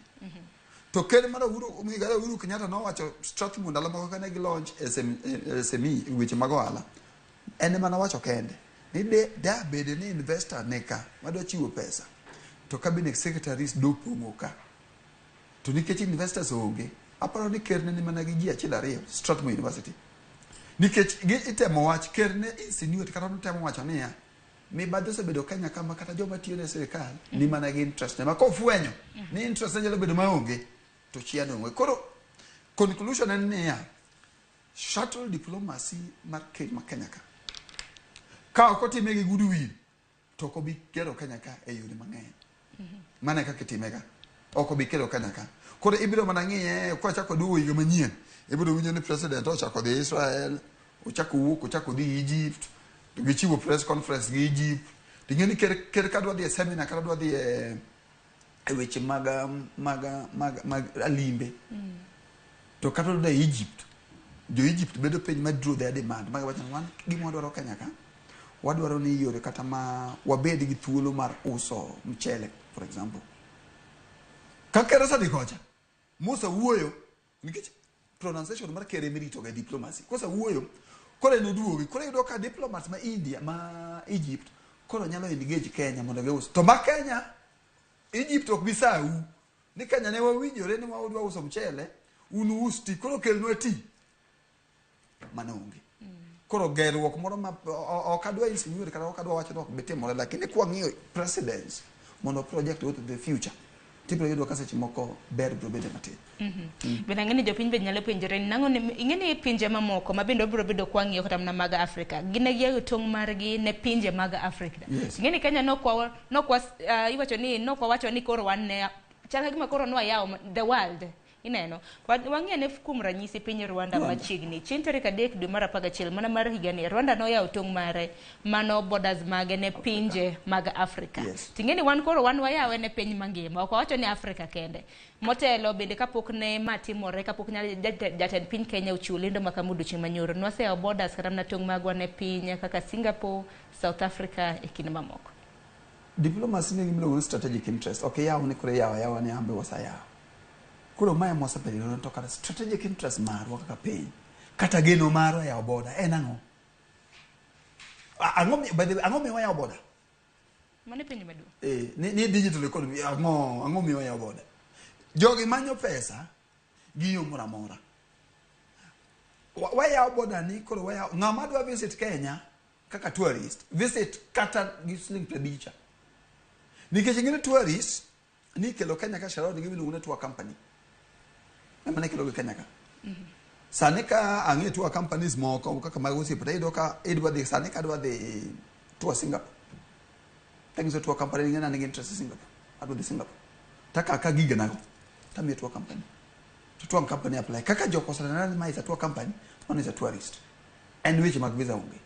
To ker mar Uhuru Migawo Uhuru Kenyatta nowacho Strathmore ndalo moko kane gi launch SM, SME weche mag ohala. En ema nowacho kende ni de da bed ni investor ne ka madwa chiwo pesa to cabinet secretaries dopong'o ka. To nikech investors onge, aparo ni ker ne ni mana gi ji achiel ariyo Strathmore University. Nikech gi itemo wach ker ne insinuate kata notemo wacho niya mibadhi osebedo Kenya kama kata joma tiyo ne sirikal ni mana gi interest ne ma kofwenyo ni interest ne nyalo bedo maonge to chia onge. Koro conclusion en niya shuttle diplomacy mar ker ma Kenya ka ka ok otime gi goodwill to ok obi kelo Kenya ka e yore mang'eny. Mano e kaka itime ga. Ok obi kelo Kenya ka. Koro ibiro mana ng'iye kochako duogo higa manyien. Ibiro winjo ni president ochako dhi Israel, ochako wuok, ochako dhi Egypt, to gichiwo press conference gi Egypt. To ing'e ni ker, ker ka dwa dhi e seminar kata dwa dhi e weche mag alimbe. To kata odhi e Egypt, jo Egypt bedo piny ma draw their demand. Ma giwacho ni wan gima wadwaro Kenya ka, wadwaro ni yore kata ma wabed gi thuolo mar uso mchele for example. Ka ker osedhi kocha, Musa wuoyo nikech pronunciation mar ker emirito ga e diplomacy. Kosa wuoyo, koro en oduogi. Koro iyudo ka diplomats ma India, ma Egypt, koro nyalo engage Kenya mondo gius. To ma Kenya, Egypt ok bi sau ni Kenya ne wawinjore ni wadwa uso mchele, un us ti, koro kelnwa ti. Mano onge. Koro gerruok moro ma ok adwa insinuate kata ok adwa wacho ni ok bi timore, lakini kwang'iyo precedence mondo project go to the future. Tibiro yudo ka seche moko ber biro bedo matin. Bende ang'e ni jopiny be nyalo penjore ni nang'o ni ing'e ni pinje mamoko ma bende wabiro bedo kwang'iyo kata mana mag Afrika gin ne giyawo tong' margi ne pinje mag Afrika. Yes. Ing'e ni Kenya nokwa nokwa iwacho ni nokwa wacho ni koro wan ne chal ka gima koro nwayawo the world ineno. Wang'i ane kuom ranyisi piny Rwanda Rwanda. machiegni chieng' tarik 3 dwe mar 11 mana mar higani Rwanda noyawo tong' mare mano borders mage ne pinje mag Afrika. Yes. Ting'e ni wan koro wan wayawe ne piny mangima ok wawacho ni Afrika kende. Motelo bende kapok ne ma timore kapok jatend piny Kenya ochiwo lendo ma kama odiochieng' manyoro nwaseyawo borders kata mana tong' magwa ne piny kaka Singapore, South Africa e kind mamoko. Diplomacy nigi miluongo ni strategic interest. Ok iyaw ni koro iyawo ayawa ni ambe waseyawo. Koro mae mwasebedo to kata strategic interest marwa kaka piny kata geno marwa yawo border en ang'o? Ang'o by the way, ang'o miyo wayawo border? Mano e penjo maduong'. Ni digital economy ang'o miyo wayawo border? Jogi manyo pesa gi yo moro amora. Wayawo border ni koro wayawo ng'ama dwa visit Kenya kaka tourist visit kata gi siling 50. Nikech ing'e ni tourist ni kelo Kenya ka Sharon gi miluongo ni tour company. Ema ne kelo gi Kenya ka. Sani ka ang'e tour companies moko kaka mag osiepe to iyudo ka idwa dhi sani ka adwa dhi tour Singapore. Tanyiso tour company ni an gi interest e Singapore. Adwa dhi Singapore. Taka ka gigena go. Tamiyo tour company. To tour company apply. Kaka joko oseneno ni ma is a tour company, mano is a tourist. En weche mag visa onge.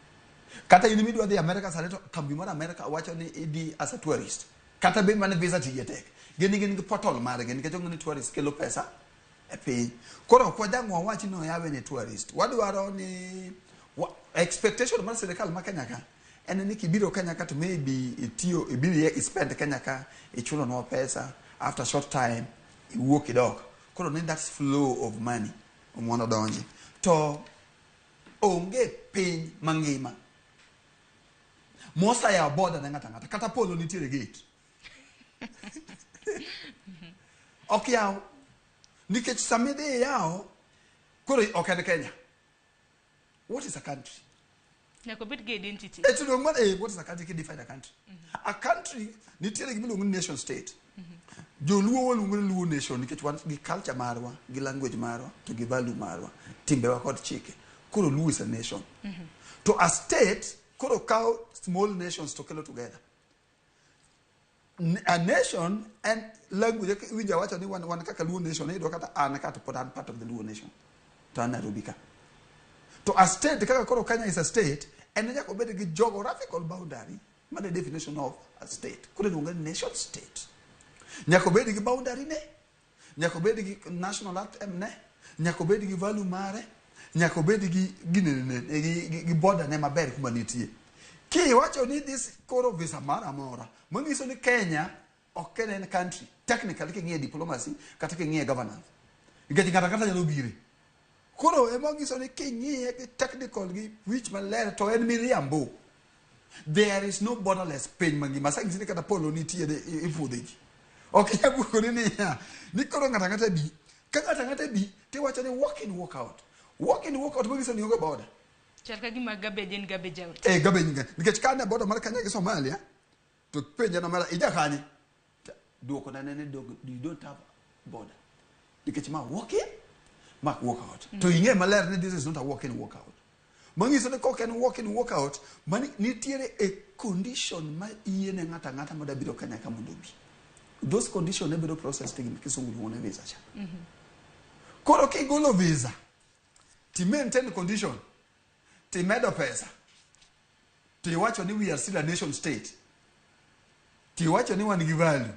Kata in midwa dhi America sani to kambi mar America wacho ni idhi as a tourist. Kata bed mana visa tije tek. Gin gi portal margi nikech ong'e ni tourist kelo pesa e piny. Koro ok wajang' wawach ni oyawe ne tourist. Wadwaro ni expectation mar sirikal ma Kenya ka en ni kibiro Kenya ka to maybe itiyo ibiro i spend Kenya ka ichulonwa pesa after short time iwuok idok. Koro ni that's flow of money mondo odonji. To onge piny mangima moseyawo border ne ng'ato ang'ata kata polo nitiere gate. Ok yaw nikech sama idhi iyawo koro ok en Kenya. What is a country? Nyaka obed gi identity. To dong' what is a country? Ki define a country. A country nitiere gima iluongo ni nation state. Joluo waluongo ni Luo nation nikech wan gi culture marwa, gi language marwa, to gi value marwa, timbewa kod chike. Koro Luo is a nation. To a state koro kawo small nations to kelo together. A nation and language iwinjo awacho ni wan kaka Luo nation iyudo kata an kata pod an part of the Luo nation. To an Nairobi ka. To a state kaka koro Kenya is a state en nyaka obed gi geographical boundary ma the definition of a state. Koro iluonge ni nation state. Nyaka obed gi boundary ne, nyaka obed gi national anthem ne, nyaka obed gi value mare, nyaka obed gi ginene gi border ne maber kuma nitie. Kiwacho ni this koro visa moro amora, manyiso ni Kenya ok en country technically king'iye diplomacy kata king'iye governance. Nikech ng'ato ang'ata nyalo bire. Koro ema nyiso ni king'iye gi technical gi wich maler to en miriambo. There is no borderless piny mangima. Sa nyisi ni kata polo nitiere ipudhe ji. Ok inyal wuokoni niya, ni koro ng'ato ang'ata bi. Ka ng'ato ang'ata bi, tiwacho ni walk in, walk out. Walk in, walk out manyiso ni onge border. Chal ka gima garbage in, garbage out. Garbage in, nikech ka ne border mar Kenya gi Somalia, to penja no mara ija kanye? Duoko na ne ni you don't have border. Nikech ma walk in, ma walk out. To ing'e maler ni this is not a walk in, walk out. Manyiso ni kok en walk in, walk out, mani nitiere a condition ma yiene ng'ato ang'ata madwa biro Kenya ka mondo obi. Those condition ne bedo processed gi kisungu luongo ni visa cha. Koro kigolo visa, ti maintain condition, ti medo pesa, ti iwacho ni we are still a nation state, ti iwacho ni wan gi value,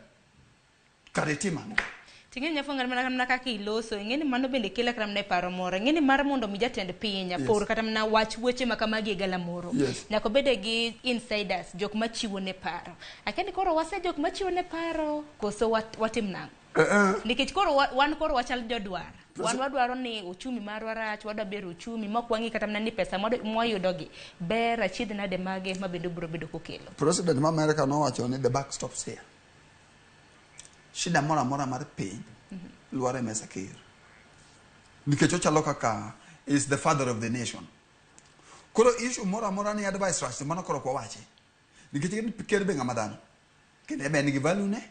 kare itim ang'o? Ting'e nyafwang'o mana kaka iloso, ing'e ni mano bende kelo kata mana e paro moro. Ing'e ni mar mondo mi jatend piny por kata mana wach weche ma kamagi e galamoro. Yes. Nyaka obede gi insiders, jok machiwo ne paro. Akia ni koro wase jok machiwo ne paro koso watim nang'o? Nikech koro wan koro wachal jodwar. Wan wadwaro ni uchumi marwa rach, wadwa bero uchumi, mok wang'i kata mana ni pesa mwayudogi ber achiedh nade mage ma bende biro bedo kokelo. President ma America nowacho ni the buck stops here. Shida moro amora mar piny lwar e mesa ker. Nikech ochalo kaka is the father of the nation. Koro issue moro amora ni advice rach to mano koro ok wawache. Nikech ker be ng'ama dhano. Kendo en be en gi value ne,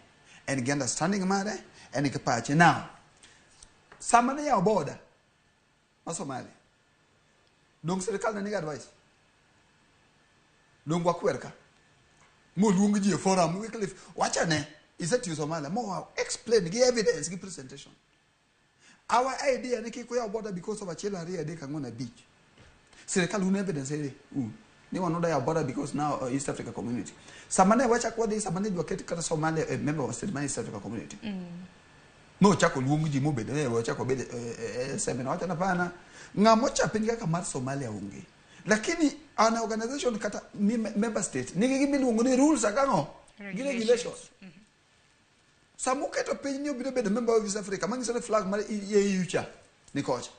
En gi understanding mare, en gi pache. Now, sama ne yawo border ma Somalia, dong sirikal ne nigi advice? Dong wakwer ka? Moluong ji e forum, Wycliffe, wachane, isetiyo Somalia, mo explain gi evidence gi presentation. Our idea ni kik uyaw border because of achiel ariyo adek ang'wen abich. Sirikal un evidence ere un. Ni wan uda yaw border because now East Africa Community. Sama ne wachak wadhi, sama ne idwa ket kata Somalia a member of state mar East Africa Community. Nochako luong ji mobedo ne ochako bedo e seminar wacho hapana ng'ama ocha piny kaka mar Somalia onge. Lakini an organization kata member state nigi gima iluongo ni rules ang'o? Gi regulations. Sama uketo piny ni obiro bedo member of East Africa, manyiso ni flag mar EU cha ni kocha.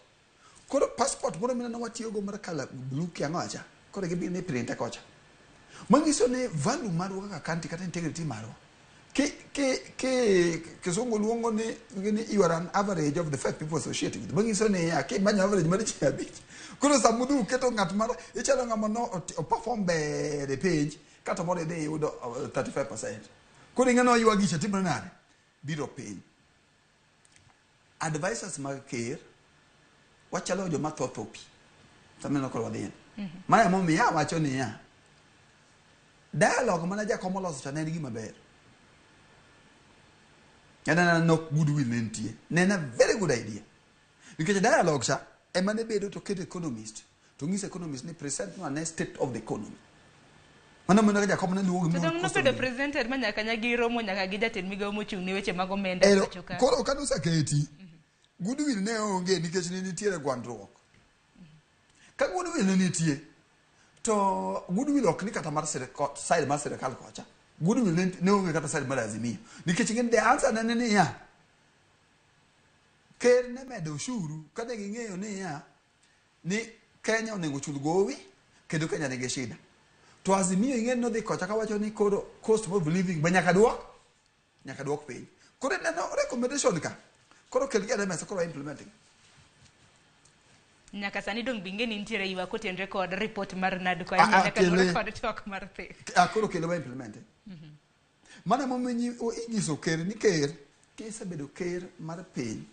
Koro passport moro mineno watiyogo mar kala blue kia ang'o acha, koro gibiro ni printe kocha. Manyiso ni value marwa kaka country kata integrity marwa. Ki kisungu luongo ni you are an average of the five people associated with. Manyiso ni ya kimanyo average mar ji abich. Koro sama udhi uketo ng'at mar ichalo ng'ama no o perform ber e penj kata moro idhi iyudo 35%. Koro ing'eno oywagi cha timore nade? Biro piny. Advisors mag ker wachalo joma tho tho pi. Sama ineno koro wadhiye. Mano emomiyo awacho niya, dialogue mana jakom oloso cha ne en gima ber. En anena nok goodwill ne nitie. Ne en a very good idea. Nikech dialogue cha ema ne bedo to keto economist to ng'iso economist ni present no ane state of the economy. Mano mondo ka jakom ne luwo To gimoro dong cost of nobedo living. presented ma nyaka nyagiromo nyaka gi jatend migawo mochung' ne weche mag omenda e Ero, pacho ka. koro kane oseketi, goodwill ne onge nikech ne nitiere gwandruok. Ka goodwill ne nitie, to goodwill ok ni kata mar sirikal, side mar sirikal kocha. Goodwill ne onge kata side mar Azimio. Nikech ing'e ni the answer ne en niya, ker ne medo ushuru kane ging'eyo niya, ni Kenya onego chul gowi kendo Kenya nigi shida. To Azimio ing'e ni nodhi kocha kawacho ni koro cost of living be nyaka duok piny. Koro ineno recommendation ka, koro kel gi e mesa koro implementing. Nyaka sani dong binge ni nitiere ywak kotenore kod report mar NADCO Ah, ah, ahinya nyaka luwore kele. kod twak mar thith. Ah, koro kelo wa implement. Mano emomiyo inyiso ker ni ker kisebedo ker mar piny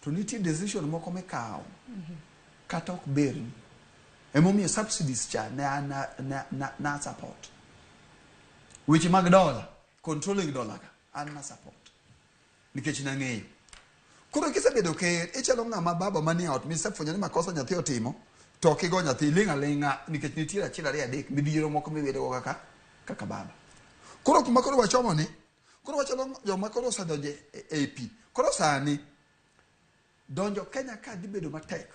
to nitie decision moko mikawo kata ok berni. Emomiyo subsidies cha ne an na support. Weche mag dola, controlling dollar ka, an na support. Nikech nang'eyo. Koro kisebedo ker, ichalo ng'ama baba manie ot misefwenyo ni makosa nyathi otimo, to ok igo nyathi, iling' aling'a nikech nitiere achiel ariyo adek midhiero moko mibedogo kaka baba. Koro kuma koro wachomo ni, koro wachalo joma koro osedonjo e pi. Koro sani, donjo Kenya ka dhi bedo matek.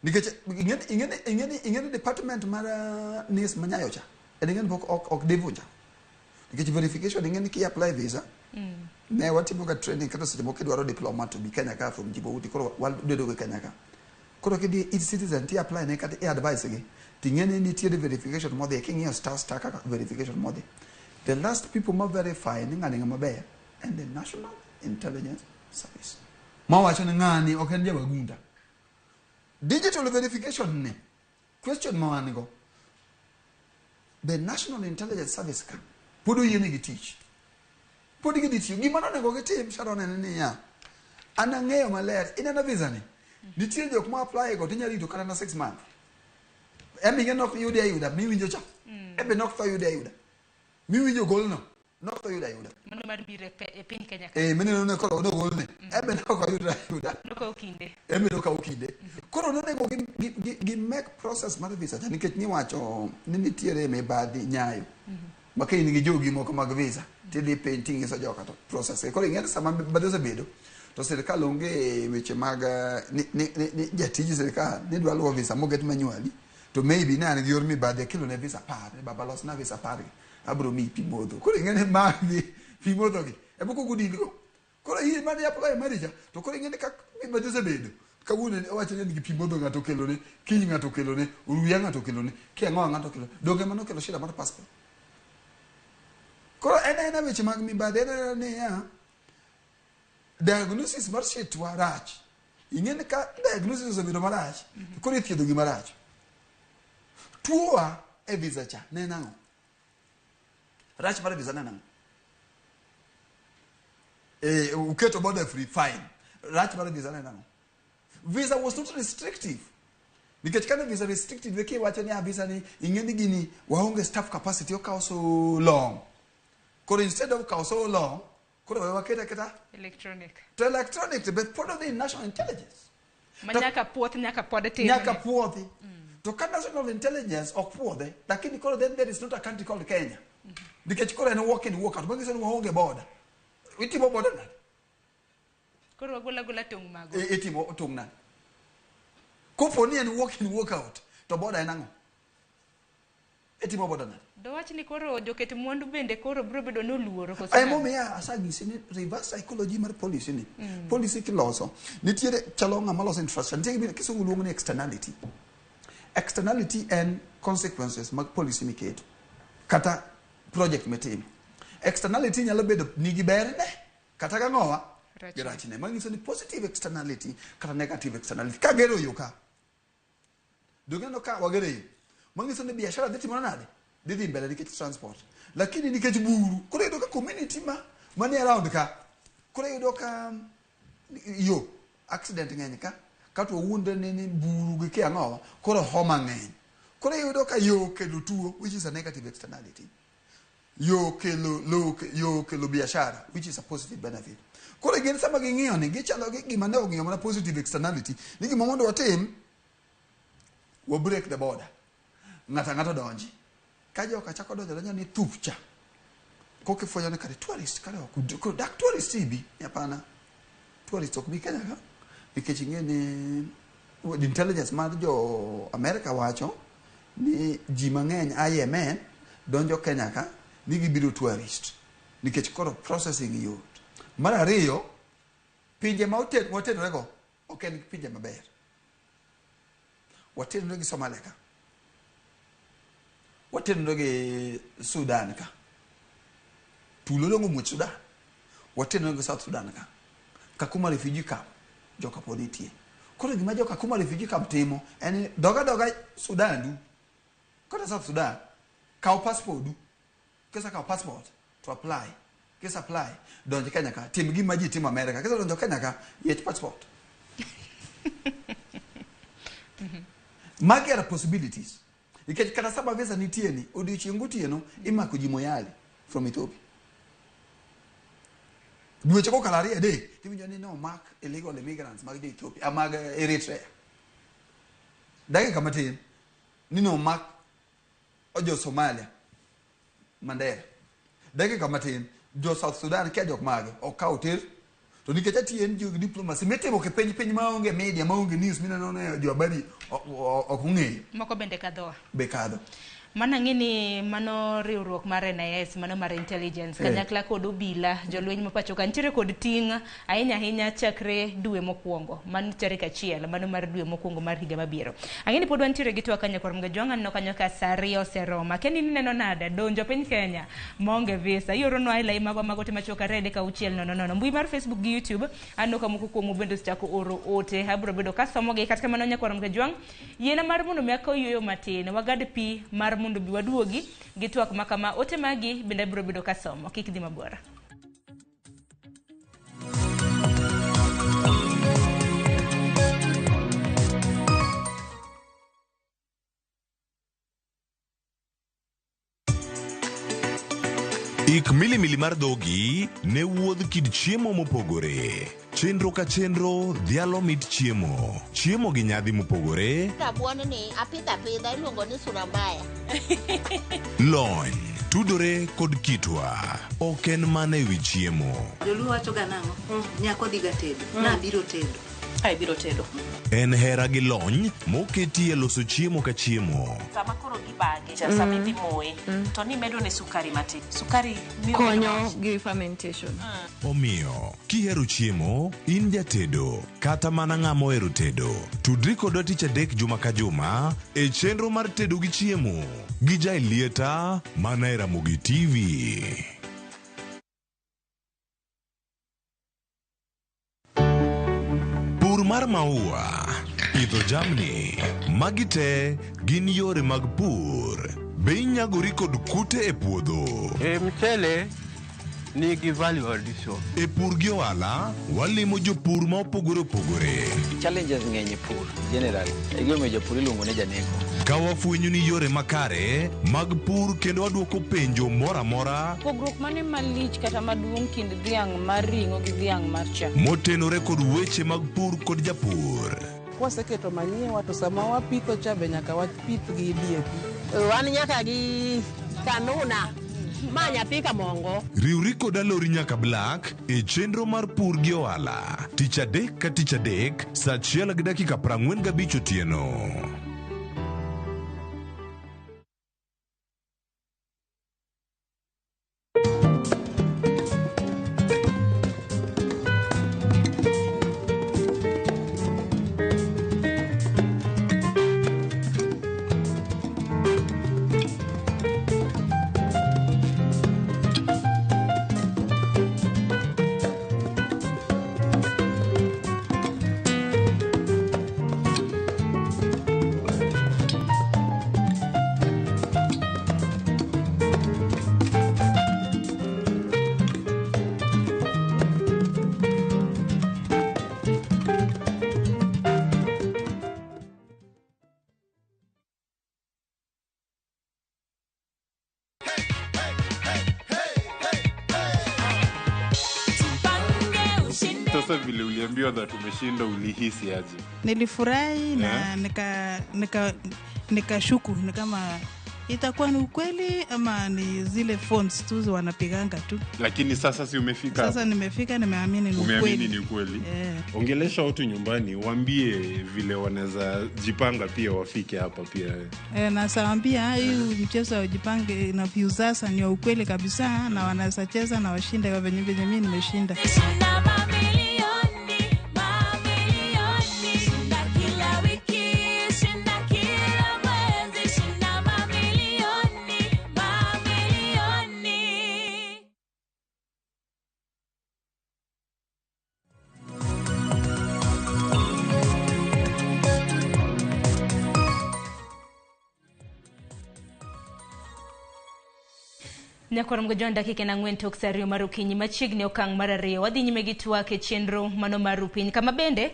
Nikech ing'eni department mar NIS manyayo cha, en ing'eni pok ok divunja. Nikech verification ing'eni ki apply visa, ne watimo ga training kata seche moko idwaro diploma to bi Kenya ka from Djibouti, koro wabedo go Kenya ka. Koro kidhi e-citizen ti apply ne kata i advice gi, ting'eni nitiere verification modhi, king'iyo star star kaka verification modhi. The last people ma verify ni ng'ani ng'ama ber en the National Intelligence Service. Mawacho ni ng'ani ok en jawagunda. Digital verification ni, question ma wan go, the National Intelligence Service ka, pod oyienegi tich. Pod gidhi tiyo. Gima nonego gitim, Sharon, en niya, an ang'eyo maler, ineno visa ni, nitie jok ma apply go tinyalo rito kata na 6 months. Embe ing'e nok yudi ayuda, miwinjo cha. Embe nok tho yudi ayuda. Miwinjo golno, nok tho yudi ayuda. Mano mar biro e piny Kenya ka. Eh, mineno ne koro nogolne. Embe nok oyudre ayuda. Nokawo kinde. Embe nokawo kinde. Koro nonego gi make process mar visa cha nikech niwacho ni nitiere mibadhi nyayo. Ma ka in gi jogi moko mag visa, tidhi piny ting'iso joka to process. Koro ing'e ni sama mibadhi osebedo, to sirikal onge weche mag ni jatij sirikal ni dwa luwo visa moket manually, to maybe ne an gi yor mibadhi akelo ne visa 10, ni baba losna visa 10 gi, abiro miyi pi modho. Koro ing'e ni magi pi modho gi, ema kok udil go. Koro in mane apply mari cha, to koro ing'e ni ka mibadhi osebedo, kawuono owacho ni en gi pi modho ng'ato okelone, kiny ng'ato okelone, oruya ng'ato okelone, kiang'owa ng'ato okelone. Donge mano okelo shida mar passport? Koro en aena weche mag mibadhi, en aena niya, diagnosis mar shitwa rach. Ing'e ni ka diagnosis osebedo marach, to koro ithiedho gi marach. Tuowa e visa cha ne en ang'o? Rach mar visa ne en ang'o? Uketo border free, fine. Rach mar visa ne en ang'o? Visa was not restrictive. Nikech kane visa restrictive, kiwacho ni visa ni ing'e ni gini waonge staff capacity, okawo so long. Koro instead of kawo so long, koro we waket aketa electronic. To electronic to be pod odhi national intelligence. Ma nyaka puoth, nyaka pod tim. Nyaka puodhi. To ka national intelligence ok puodhe, lakini koro then there is not a country called Kenya. Nikech koro en walk in, walk out. Manyiso ni waonge border. Itimo border nade? Koro wagola gola tong' mago. Itimo tong' nade? Kopo ni en walk in, walk out, to border en ang'o? Itimo border nade? Dowach ni koro joket mwandu bende koro biro bedo ni oluoro koso? Emomiyo asanyisi ni reverse psychology mar policy ni. Policy kiloso, nitiere chalo ng'ama loso infrastructure, nitie gima kisungu luongo ni externality. Externality en consequences mag policy miketo kata project mitimo. Externality nyalo bedo nigi berne kata gang'owa gi rachne. Manyiso ni positive externality kata negative externality. Kagero yo ka, donge ineno ka wagero yo? Manyiso ni biashara dhi timore nade? Dhi dhi mbele nikech transport. Lakini nikech buru, koro iyudo ka community ma manie around ka, koro iyudo ka yo accident ng'eny ka, kato wawuondre ni buru gi kia ang'owa, koro homa ng'eny. Koro iyudo ka yo kelo tuo, which is a negative externality. Yo kelo lo, yo kelo biashara, which is a positive benefit. Koro gin sama ging'iyo ni gichalo gi gima ne ong'iyo mana positive externality, ni gima mondo watim, wa break the border. Ng'ato ang'ato donji. Ka joka chako donjo donjo ni thup cha. Koka ifwenyo ni kare tourist kare ok koro dak tourist ibi. Hapana. Tourist ok bi Kenya ka. Nikech ing'e ni intelligence mar jo America wacho ni ji mang'eny a Yemen donjo Kenya ka ni gibiro tourist. Nikech koro processing yot. Mar ariyo, pinje ma watenore go ok en pinje maber. Watenore gi Somalia ka. Watenore gi Sudan ka. Tulo dongo muoch Sudan. Watenore gi South Sudan ka. Kakuma refugee camp joka pod nitie. Koro gima jo Kakuma refugee camp timo en ni doga doga Sudan du kata South Sudan, kaw passport du. Kisekawo passport to apply. Kise apply, donj Kenya ka, tim gima ji timo America. Kisedonjo Kenya ka, yiech passport. Magi are possibilities. Nikech kata sama visa nitie ni, odiochieng' gotieno imako ji Moyale from Ethiopia. Dweche kokalo 2 3, tiwinjo ni nomak illegal immigrants mag jo Ethiopia, mag Eritrea. Dakika matin, ni nomak jo Somalia, Mandera. Dakika matin, jo South Sudan kia jok mage, okaw ter. To nikech atiyo en gi diplomacy mitimo ke piny piny maonge media, maonge news, mineno ne jo habari ok ong'eyo. Moko bende kadhoa. Be kadho. Mana ng'e ni mano riwruok mar NIS, mano mar intelligence, kanyakla kod obila, jolweny ma pacho ka nitiere kod ting' ahinya ahinya chakre dwe mokwongo, mano tarik 1, mano mar dwe mokwongo mar higa mabiro. Ang'e ni pod wantiere gi twak kanyo kor Mgajwang', aneno kanyo ka saa 2 oseromo. Akia ni ineno nade donjo piny Kenya maonge visa. Ioronwa e lai magwa mag ote machuok 2 3 6 0 0. Mbui mar Facebook gi YouTube, aneno ka moko kuomu bende osechako oro ote. Abiro bedo kasomogi. Kata kamano nyakwar Mgajwang', yiena mar mondo mi akaw yueyo matin, wagad pi mar mondo bi waduogi gi twak ma kama. Ote magi bende abiro bedo kasomo. Kik dhi mabor. Ik milimili mar dhogi ne wuodh kit chiemo mopogore. Chenro ka chenro dhialo mit chiemo. Chiemo gi nyadhi mopogore. Rabuon ni apidho apidha iluongo ni sura mbaya. Lony tudore kod kitwa. Ok en mana ewi chiemo. Joluo wacho ga nang'o? Nyako dhi ga tedo. Nabiro tedo. Ai biro tedo. En hera gi lony moketi e loso chiemo ka chiemo. Sama koro gibage, sama idhi moye, to ni medo ne sukari matin. Sukari miyo konyo gi fermentation. Omiyo, kihero chiemo, in jatedo, kata mana ng'ama ohero tedo, tudri kodwa tich adek juma ka juma e chenro mar tedo gi chiemo gi Jaelieta mana e Ramogi TV. Pur mar maua, pidho jamni, magi te gin yore mag pur. Be inyagori kod kute e puodho? E mchele Nigi value addition. E pur gi ohala, walimo jopur ma opogore opogore. Challenges ng'eny e pur generally. E gimomiyo japur iluongo ni janeko. Ka wafwenyo ni yore makare mag pur kendo wadwoko penjo moro amora Pogruok mane malich kata maduong' kind dhiang' mar ring'o gi dhiang' mar chak? motenore kod weche mag pur kod japur. Kwaseketo manyiwa to sama wapitho cha be nyaka wapith gi DAP. Wan nyaka gi kanuna ma nyathi kamongo. Riwri kod Alori nyaka Black e chenro mar pur gi ohala tich adek ka tich adek saa achiel gi dakika 45 otieno. Sasa vile uliambiwa that umeshinda ulihisi aje? Nilifurahi na nikashuku ni kama itakuwa ni ukweli ama ni zile phones tu wanapiganga tu. Lakini sasa si umefika? Sasa nimefika, nimeamini ni ukweli. Umeamini ni ukweli. Ongelesha watu nyumbani, waambie vile wanaweza jipanga pia wafike hapa pia. Na saambia hii mchezo wa jipange na Viusasa ni wa ukweli kabisa na wanaweza cheza na washinde kwa venye mimi nimeshinda. Nyakorom John dakika 4 tok saa 2 mar okinyi machiegni okang' mar 2 wadhi nyime gi twak e chenro mano mar Rupiny kama bende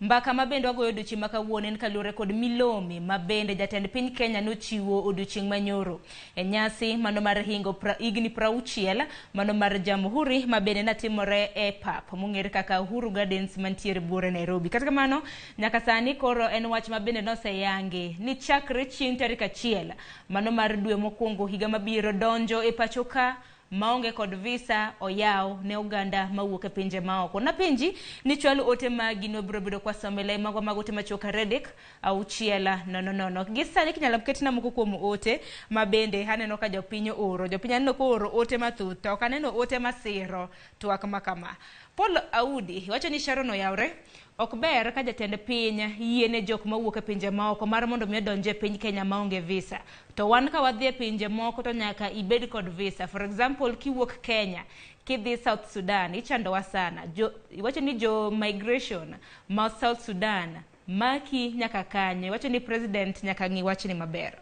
mbaka ma bende wagoyo odiochieng' ma kawuono en kaluwore kod milome ma bende jatend piny Kenya nochiwo odiochieng' manyoro e nyasi mano mar hingo higni 60 mano mar Jamhuri ma bende natimore e pap mong'ere kaka Uhuru Gardens mantiere buore Nairobi. Kata kamano nyaka sani koro en wach ma bende noseyangi ni chakre chieng' tarik 1 mano mar dwe mokwongo higa mabiro donjo e pacho ka maonge kod visa oyaw ne oganda mawuok e pinje maoko. Napenji ni chwal ote magi no biro bedo kwa somele magwa mag ote machuok 3 6 0 0. Gi sani kinyalo ketna moko kuom ote ma bende aneno ka jopiny ooro. Jopiny aneno ka ooro ote mathoth to ok aneno ote masiro twak ma kama. Paul Audi wacho ni Sharon oyawre ok ber ka jatend piny yiene jok mawuok e pinje maoko mar mondo mi odonj e piny Kenya maonge visa. To wan ka wadhi e pinje moko to nyaka ibed kod visa. For example, kiwuok Kenya kidhi South Sudan ichandowa sana. Iwacho ni jo migration ma South Sudan maki nyaka kanye. Iwacho ni president nyaka ng'i wachni maber.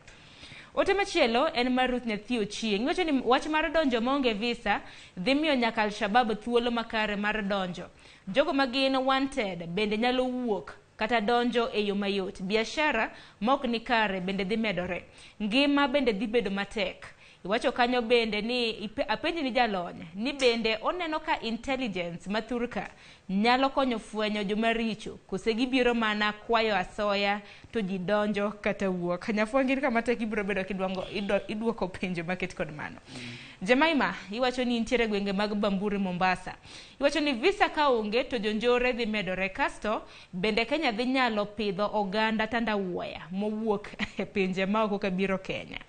Ote machielo en mar Ruth Nyathi Ochieng'. Iwacho ni wach mar donjo maonge visa dhi miyo nyaka Al-Shabaab thuolo makare mar donjo. Jogo ma gin wanted bende nyalo wuok kata donjo e yo mayot. Biashara ma ok ni kare bende dhi medore. Ngima bende dhi bedo matek. Iwacho kanyo bende ni apenji ni jalony ni bende oneno ka intelligence mathurka nyalo konyo fwenyo joma richo kose gibiro mana kwayo asoya to ji donjo kata wuok. Nyafwangir kama tek ibiro bedo kidwango idwoko penjo maket kod mano. Jemaima iwacho ni nitiere gwenge mag Bamburi Mombasa. Iwacho ni visa ka onge to jonjore dhi medore kasto bende Kenya dhi nyalo pidho oganda tandawuoya mowuok e pinje maoko kabiro Kenya.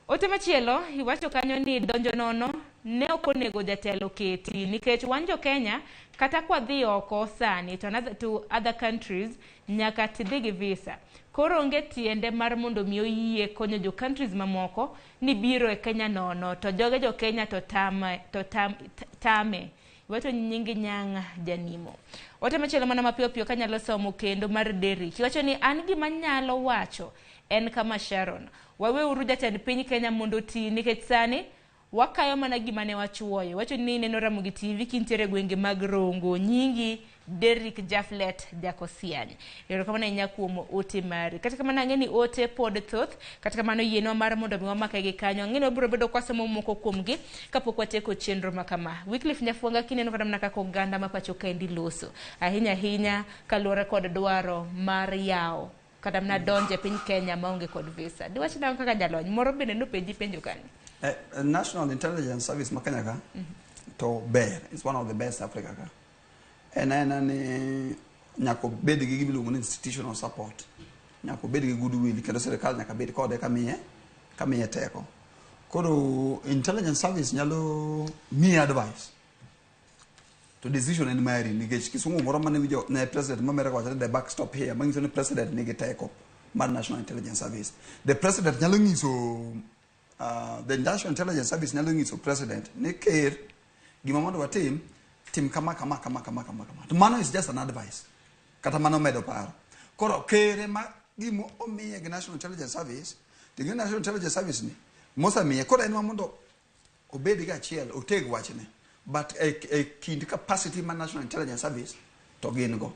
Ote machielo iwacho kanyo ni donjo nono ne ok onego jatelo keti nikech wan jo Kenya kata kwadhi oko sani to other countries nyaka tidhi gi visa. Koro onge tiende mar mondo mi oyie konyo jo countries mamoko ni biro e Kenya nono to joge jo Kenya to tame. Iwacho nying Nyang' Janimo. Ote machielo mana mapiyo piyo kanyalo somo kendo mar Derrick. Iwacho ni an gima nyalo wacho en kama Sharon. Waweuru jatend piny Kenya mondo oti nikech sani Wakayo mana gima ne wachuoyo. Wacho ni neno Ramogi TV kintiere gwenge mag Rongo. Nyingi Derrick Jaflet Jakosiany. Erokamano ahinya kuom ote mari. Kata kamano ang'e ni ote pod thoth. Kata kamano yienwa mar mondo mi wamake gi kanyo. Ang'e ni wabiro bedo kwasomo moko kuomgi kapok watieko chenro ma kama. Wycliffe Nyafwanga kineno kata mana kaka oganda ma pacho kaendi loso. Ahinya ahinya kaluwore kod dwaro mar yawo kata mana donjo e piny Kenya maonge kod visa. Diwach nang'o kaka jalony moro bende nopenji penjo kanyo? National Intelligence Service ma Kenya ka to ber, it's one of the best Africa ka. En aena ni nyaka obed gi gima iluongo ni institutional support. Nyaka obed gi goodwill kendo sirikal nyaka bed kode kamiye teko. Koro intelligence service nyalo miyi advice. To decision en mari nikech kisungu moro mane winjo ne president ma America wacho ni the buck stop here manyiso ni president nigi teko mar National Intelligence Service. The president nyalo nyiso the National Intelligence Service nyalo nyiso president ni ker gima mondo watim tim kama kama kama kama kama kama. To mano is just an advice. Kata mano medo paro. Koro ker ema gima omiye gi National Intelligence Service, to gi National Intelligence Service ni mosemiye koro en ma mondo obed ga achiel oteg wachne. But e kind capacity mar National Intelligence Service to gin go.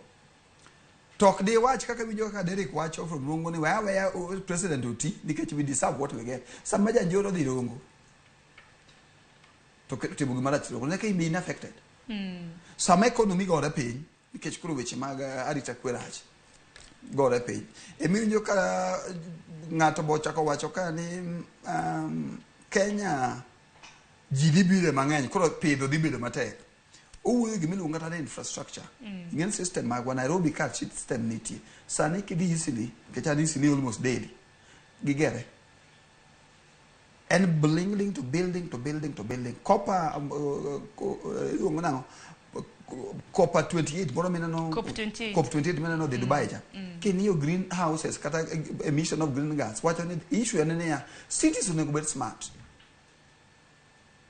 To ok diwach kaka winjo kaka Derek wacho from Rongo ni weya weya president oti nikech we deserve what we get. Sama janjoro dhi Rongo to timo gima rach Rongo nyaka in be affected. Sama economy gore piny nikech koro weche mag arita kwe rach gore piny. Emiwinjo ka ng'ato bo chako wacho ka ni Kenya ji dhi bire mang'eny koro pidho dhi bedo matek. Owuoyo gima iluongo kata ni infrastructure. Ing'e system magwa Nairobi ka system nitie. Sani kidhi easily, nikech an easily almost daily. Gigere. En building to building to building to building. Copper iluongo nang'o? Copper 28 moro mineno COP 28. COP 28 mineno dhi Dubai cha. King'iyo greenhouses kata emission of green gas wacho ni issue en niya cities onego bed smart.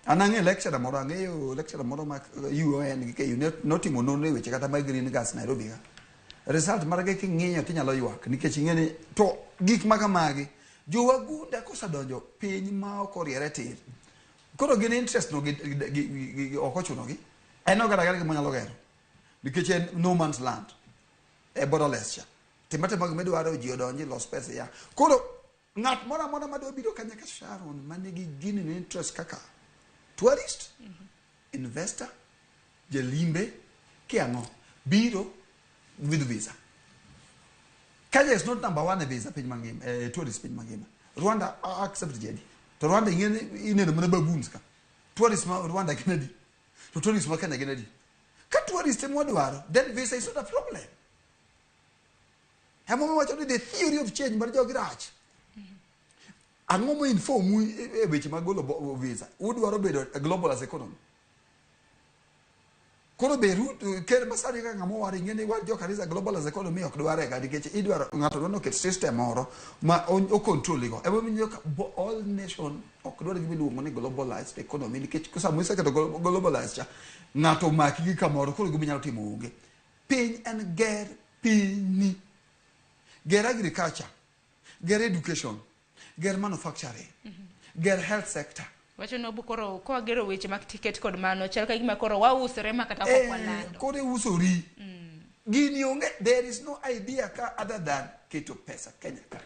An ang'eyo lecturer moro, ang'eyo lecturer moro ma UoN gi KU notimo nonro e weche kata mag green gas Nairobi ka. Result marge king'iyo tinyalo ywak nikech ing'e ni to gik ma kamagi jowagunda kosedonjo piny ma ok oriere tir. Koro gin interest no gi ok ochuno gi. En ogera agera gima onyalo gero. Nikech en no man's land. E borderless cha. Tim atima gima idwaro ji odonji los pesa ya. Koro ng'at moro amora madwa biro kanya ka Sharon manigi gini ni interest kaka tourist, investor, jalimbe, kiang'o, biro with visa. Kenya is not number one e visa piny mangima, tourist piny mangima. Rwanda accept jadi. To Rwanda ing'e ni ineno mana baboons ka. Tourist ma Rwanda gin adi? To tourist ma Kenya gin adi? Ka tourist ema wadwaro, then visa is not a problem. Emomiyo wacho ni the theory of change mar jogi rach. Ang'o mo inform e weche mag golo visa? Udwaro bedo a global as economy. Koro be ker masani kaka ng'ama owar ing'e ni wan jo kanisa global as economy ok dware ga nikech idwaro ng'ato dwaro noket system moro ma o control go. Emomiyo ka all nation ok dwar gima iluongo ni globalized economy nikech sama iseketo globalized cha ng'ato omaki gi kamoro koro gima inyalo timo onge. Piny en ger pinyi. Ger agriculture, ger education, ger manufacturing, ger health sector. Wacho ni koro kwagero weche mag tiket kod mano chal ka gima koro wausore ma kata ok walando. Koro iusori. Gini onge, there is no idea ka other than keto pesa Kenya ka.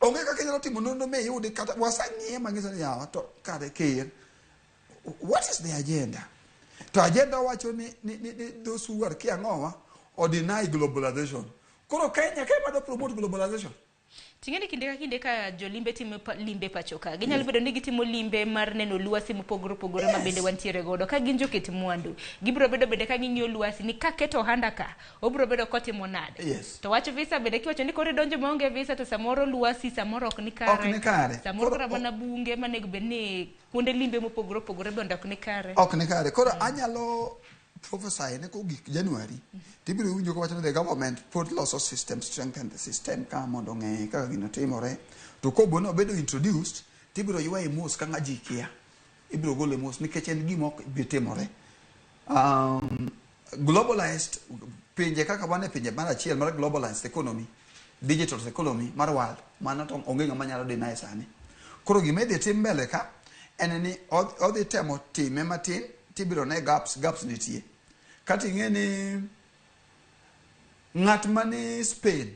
Onge kaka inyalo timo nonro miyudi kata wasang'iye manyiso ni yawa to kare ker. What is the agenda? To agenda wacho ni those who are kiang'owa or deny globalization. Koro Kenya ka ema dwa promote globalization. Ting'e ni kinde ka kinde ka jolimbe timo limbe pacho ka, ginyalo bedo ni gitimo limbe mar neno lwasi mopogore opogore ma bende wantiere godo. Ka gin joket mwandu, gibiro bedo bende ka ging'iyo lwasi ni kaketo ohanda ka, obiro bedo kotimo nade. To wach visa bende kiwacho ni koro idonjo maonge visa to samoro lwasi samoro ok ni kare. Ok ni kare. Samoro kata mana bunge manego bed ni kuonde limbe mopogore opogore bende ok ni kare. Ok ni kare. Koro anyalo prophesy ni kogik January tibiro winjo kowacho ni the government pod loso system, strengthen the system ka mondo ong'e kaka gino timore. To kobo ni obedo introduced, tibiro ywaye mos ka ng'a ji kia. Ibiro gole mos nikech en gima ok bi timore. Globalized pinje kaka wan e pinje mar achiel mar globalized economy, digital economy mar world, mano to onge ng'ama nyalo deny sani. Koro gima idhi tim mbele ka En ni odhi temo time matin tibiro ne gaps, gaps nitie. Kata ing'e ni ng'at mani Spain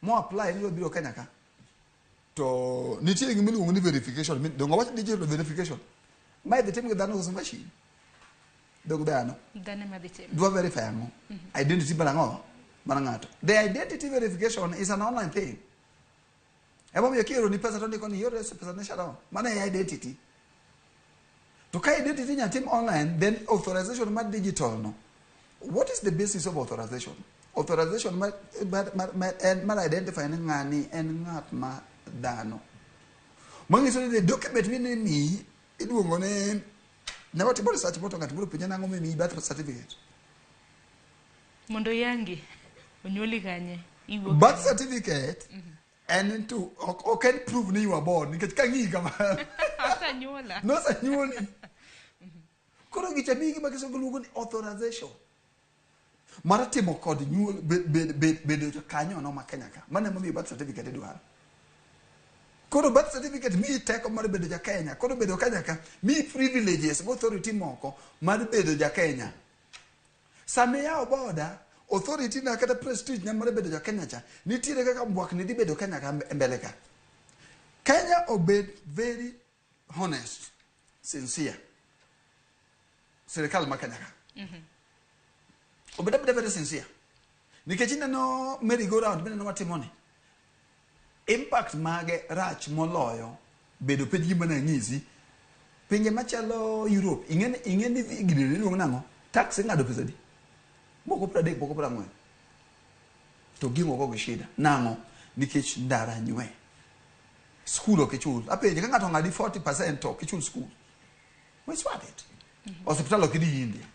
mo apply ni obiro Kenya ka to nitie gima iluongo ni verification. Donge wach digital verification ma idhi tim gi dhano koso machine? Dog dhano. Dhano ema dhi timo. Dwa verify ang'o? Identity mar ang'o? Mar ng'ato. The identity verification is an online thing. Emomiyo kioroni pesa to ndiko ni ioro pesa ne Sharon. Mano e identity. To ka identity inyalo tim online, then authorization mar digital no. What is the basis of authorization? Authorization mar identify ni ng'ani en ng'at ma dhano. Manyiso ni the document minimiyi iluongo ni ne watimo research moro to ng'at moro penja nang'o mimiyi birth certificate. Mondo yangi onyuoli kanye, iwuok Birth certificate en to ok en proof ni you are born nikech ka ng'iyi kama Osenyuola. Nosenyuoli. Koro gicha miyi gima kisungu luongo ni authorization mar timo kod nyuol bedo jakanyono ma Kenya ka. Mano emomiyo birth certificate idwaro. Koro birth certificate miyi teko mar bedo ja Kenya. Koro bedo Kenya ka miyi privileges gi authority moko mar bedo ja Kenya. Sama iyawo boda, authority na kata prestige na mar bedo ja Kenya cha, nitiere kaka mbwakni dhi bedo Kenya ka e mbele ka. Kenya obed very honest, sincere. Sirikal ma Kenya ka. Obed abeda very sincere. Nikech ineno merry go round mineno watimo ni. Impact mage rach moloyo bedo piny gima nanyisi. Pinje machalo Europe, ing'e ni gini iluongo nang'o? Tax ing'ado pesa adi? Moko 30, moko 40. To ging'o go gi shida. Nang'o? Nikech ndara nywe. Skul ok ichul. Apenje ka ng'ato ong'adi 40% to ok ichul skul. It's worth it. Hospital ok idhi India.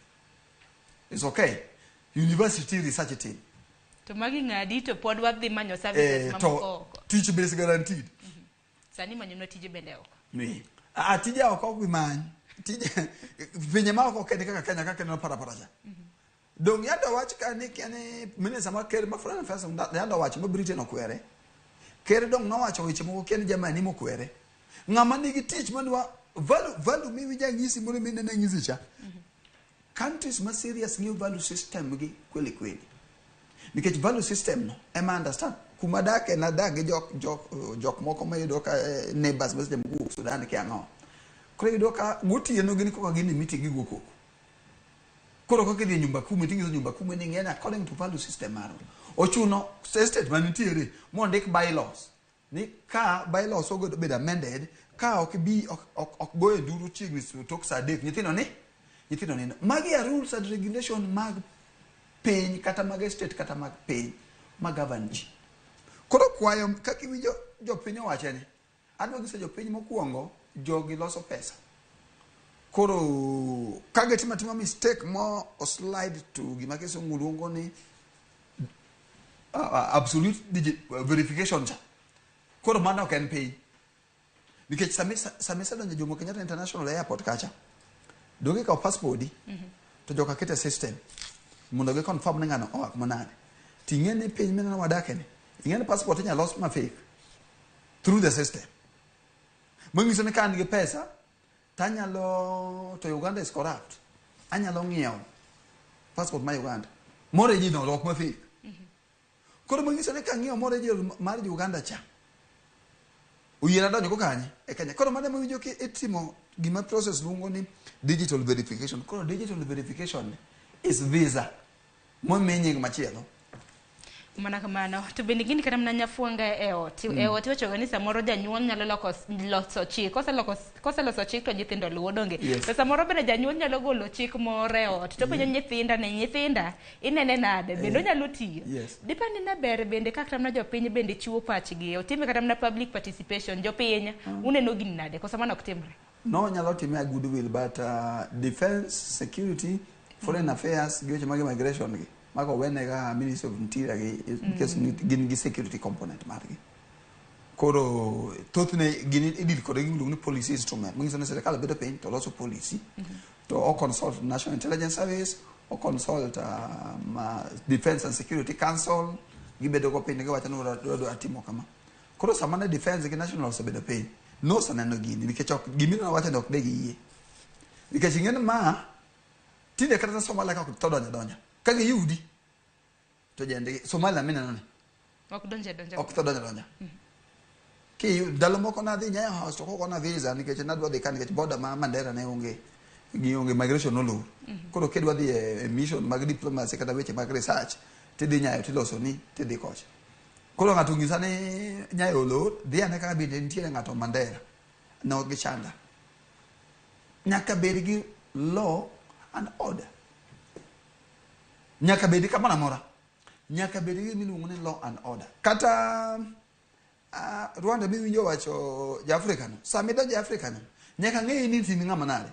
It's okay. University research team. To magi ng'adi to pod wadhi manyo services mamoko to oko. Tich be is guaranteed. Sani manyonwa tije bende oko. Ni. Tije oko ok bi many. Tije pinje ma oko ok en kaka Kenya kaka ineno parapara cha. Dong yando wach ka ni kia ni minister mar ker ma Foreign Affairs yando wacho ma Britain okwere. Ker dong nowacho weche moko kia ni Germany mokwere. Ng'ama nigi tich madwa value miwinjo anyisi mondo mi nene anyisi cha. Countries ma serious ng'iyo value system gi kweli kweli. Nikech value system no ema understand. Kuma dake nadak gi jok moko mayudo ka neighbors ma seche moko wuok Sudan kia ang'o. Koro iyudo ka gotieno gin koka gin e meeting gigo koko. Koro kaka idhi e nyumba kumi tinyiso nyumba kumi ni ng'eny according to value system marwa. Ochuno estate manitiere mondik bylaws. Ni ka bylaws obedo amended, ka ok bi, ok goyo nduru chiegni tok saa 3, nyithindo nindo. Magi are rules and regulation mag piny kata mag estate kata mag piny ma govern ji. Koro kwayo kaka iwinjo jopiny owacho ni, adwa nyiso jopiny mokwongo jogi loso pesa. Koro ka gitimo atima mistake mo slide to gima kisungu luongo ni absolute verification cha. Koro mano ok en piny. Nikech sami isedonjo Jomo Kenyatta International Airport kacha, donge ikawo passport di, to joka keto e system mondo gi confirm ni ng'ano oa kuma nade. To ing'e ni piny mineno wadake ni, ing'e ni passport inyalo los ma fake through the system. Manyiso ni ka an gi pesa, tanyalo, to Uganda is corrupt. Anyalo ng'iewo passport ma Uganda. Mo original ok ma fake. Koro manyiso ni ka ang'iewo mo original mar Uganda cha, oyiena donjo go kanye? E Kenya. Koro mano ema iwinjo ki itimo gima process luongo ni digital verification. Koro digital verification is visa momi nying machielo. Mana kamano. To bende gini kata mana nyafuanga e ot. E ot iwachoga ni samoro janyuol nyalo loso chik. Koseloso chik to nyithindo luwo donge. To samoro bende janyuol nyalo golo chik moro e ot. To penjo nyithinda ni nyithinda inene nade? Bende onyalo tiyo. Dipani na ber bende kata mana jopiny bende chiwo pachgi. Otime kata mana public participation. Jopiny uneno gini nade? Koso mano ok timre? No nyalo time a goodwill but defense, security, foreign affairs gi weche mag immigration gi. Mago wenega Ministry of Interior gi, because gin gi security component margi. Koro thothne gin idil kode gi miluongo ni policy instrument. Manyiso ni sirikal bedo piny to loso policy. To o consult National Intelligence Service, o consult Defense and Security Council, gibedo go piny giwacho ni wadwa timo kama. Koro sama ne defense gi national osebedo piny, Noseneno gini nikech ok gimino wacho ni ok de giyie. Nikech ing'e ni ma tinde kata Somalia ka ok tho donjo donja. Ka giyudi to jendgi Somalia mineno ni Ok donje donja. ok tho donjo donja. Ki ndalo moko nadhi Nyayo House to kokona visa nikech nadwa dhi ka nikech border ma Mandera ne onge gi onge migration nolor. Koro kidwa dhi e mission mag diplomacy kata weche mag research tidhi Nyayo tiloso ni tidhi kocha. Koro ng'ato onyisa ni Nyayo olor, dhi ane kaka bende nitiere ng'ato Mandera. Ne ok gichanda. Nyaka bed gi law and order. Nyaka bed kamoro amora. Nyaka bed gi gima iluongo ni law and order. Kata Rwanda miwinjo wacho ja Afrika no, sama idonjo e Afrika no, nyaka ng'eyi ni in ng'ama nade.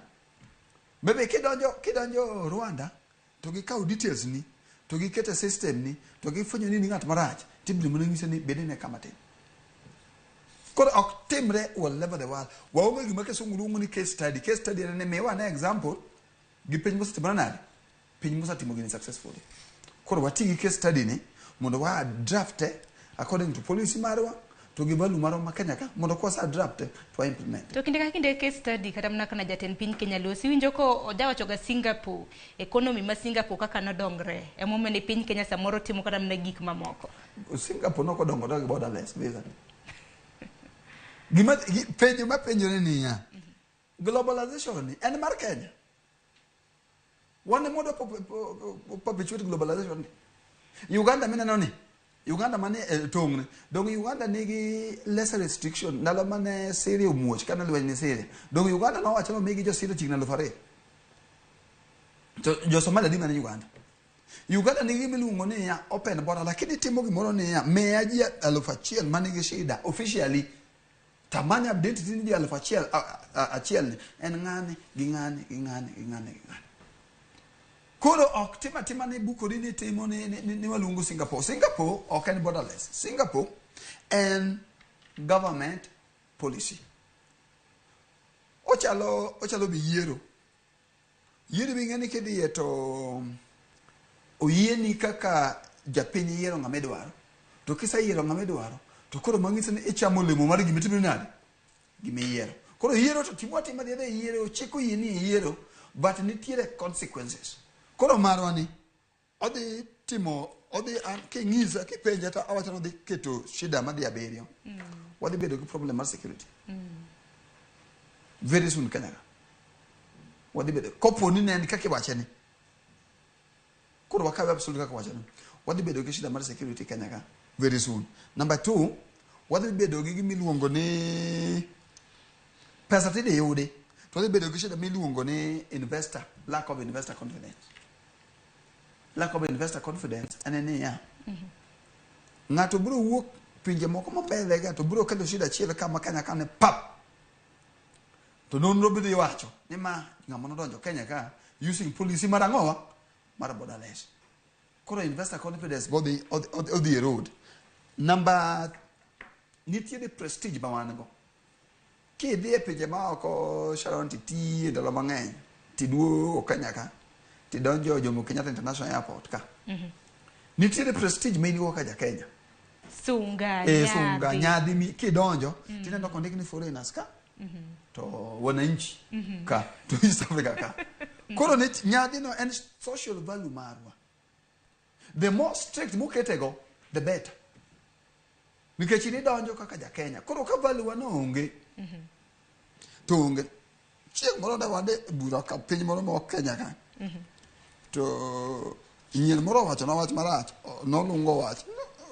Bebe kidonjo Rwanda, to gikawo details ni, to giketo e system ni, to gifwenyo ni in ng'at marach, tibiro mana nyise ni bedene kama tin. Koro ok timre all over the world. Waonge gima kisungu luongo ni case study. Case study en ni miwa ane example gi piny mosetimore nade? Piny mosetimo gini successfully. Koro wati gi case study ni mondo wa draft according to policy marwa to gi value marwa ma Kenya ka mondo kwasa draft to wa implement. To kinde ka kinde case study kata mana kana jatend piny Kenya losi winjo ko ojawacho ga Singapore economy ma Singapore kaka nodongre emomiyo ni piny Kenya samoro timo kata mana gik mamoko. Singapore nokodongo gi borderless visa. Gima penjo ma penjore niya, globalization ni en mar Kenya. Wan ema wadwa perpetuate globalization ni. Uganda mineno ni, Uganda mane e tong'ne, dong Uganda nigi lesser restriction ndalo mane Syria omuoch kane lweny ni Syria. Dong Uganda nowacho ni omigi jo Syria chiegni 2,000. To jo Somalia dhi mana Uganda. Uganda nigi gima iluongo niya open border, lakini timo gimoro niya miya ji 1,000 manigi shida officially. Tamanya identity ni ji 1,000 achiel ni en ng'ane gi ng'ane gi ng'ane gi ng'ane gi ng'ane. Koro ok tim atima ni bukori ni timo ni waluongo Singapore. Singapore ok en borderless. Singapore en government policy. Ochalo bi yiero. Yiero bi ng'e ni kidhiye to oyieni kaka japiny yiero ng'ama idwaro. To kiseyiero ng'ama idwaro, to koro manyiso ni ichamo olemo mar gima itimo nade? Gima iyiero. Koro yiero to timo atima dhi adhiya yiero, chik oyieni yiero, but nitiere consequences. Koro marwa ni, odhi timo, odhi an king'isa, kipenja to awacho ni odhi keto shida madhi abiriyo. Wadhi bedo gi problem mar security. Very soon Kenya ka. Wadhi bedo, kopo ni ne en kaka iwache ni. Koro wakawe absolute kaka iwache ni. Wadhi bedo gi shida mar security Kenya ka very soon. Number 2, wadhi bedo gi gima iluongo ni pesa tidhi yudi. To wadhi bedo gi shida miluongo ni investor, lack of investor confidence. Lack of investor confidence en niya, ng'ato biro wuok pinje moko mabele ga to biro kelo shida achiel kama Kenya ka ne pap. To nonro biro wacho ni ma ng'ama nodonjo Kenya ka using policy mar ang'owa mar borderless. Koro investor confidence bodhi odhi erode. Number nitiere prestige ma wan go. Kidhi e pinje ma oko Sharon titiye ndalo mang'eny tiduogo Kenya ka tidonjo Jomo Kenyatta International Airport ka. Nitiere prestige ma in go ka ja Kenya. Sunga, sunga nyadhi mi kidonjo tineno kondik ni foreigners ka. To wananchi ka to East Africa ka. Koro ni nyadhi no en social value marwa. The more strict muketego the better. Nikech in idonjo kaka ja Kenya. Koro ka value wa no onge. To onge. Chieng' moro ne wadhi e bura ka piny moro ma Kenya ka. To nyien moro owacho na wach marach, nolungo wach.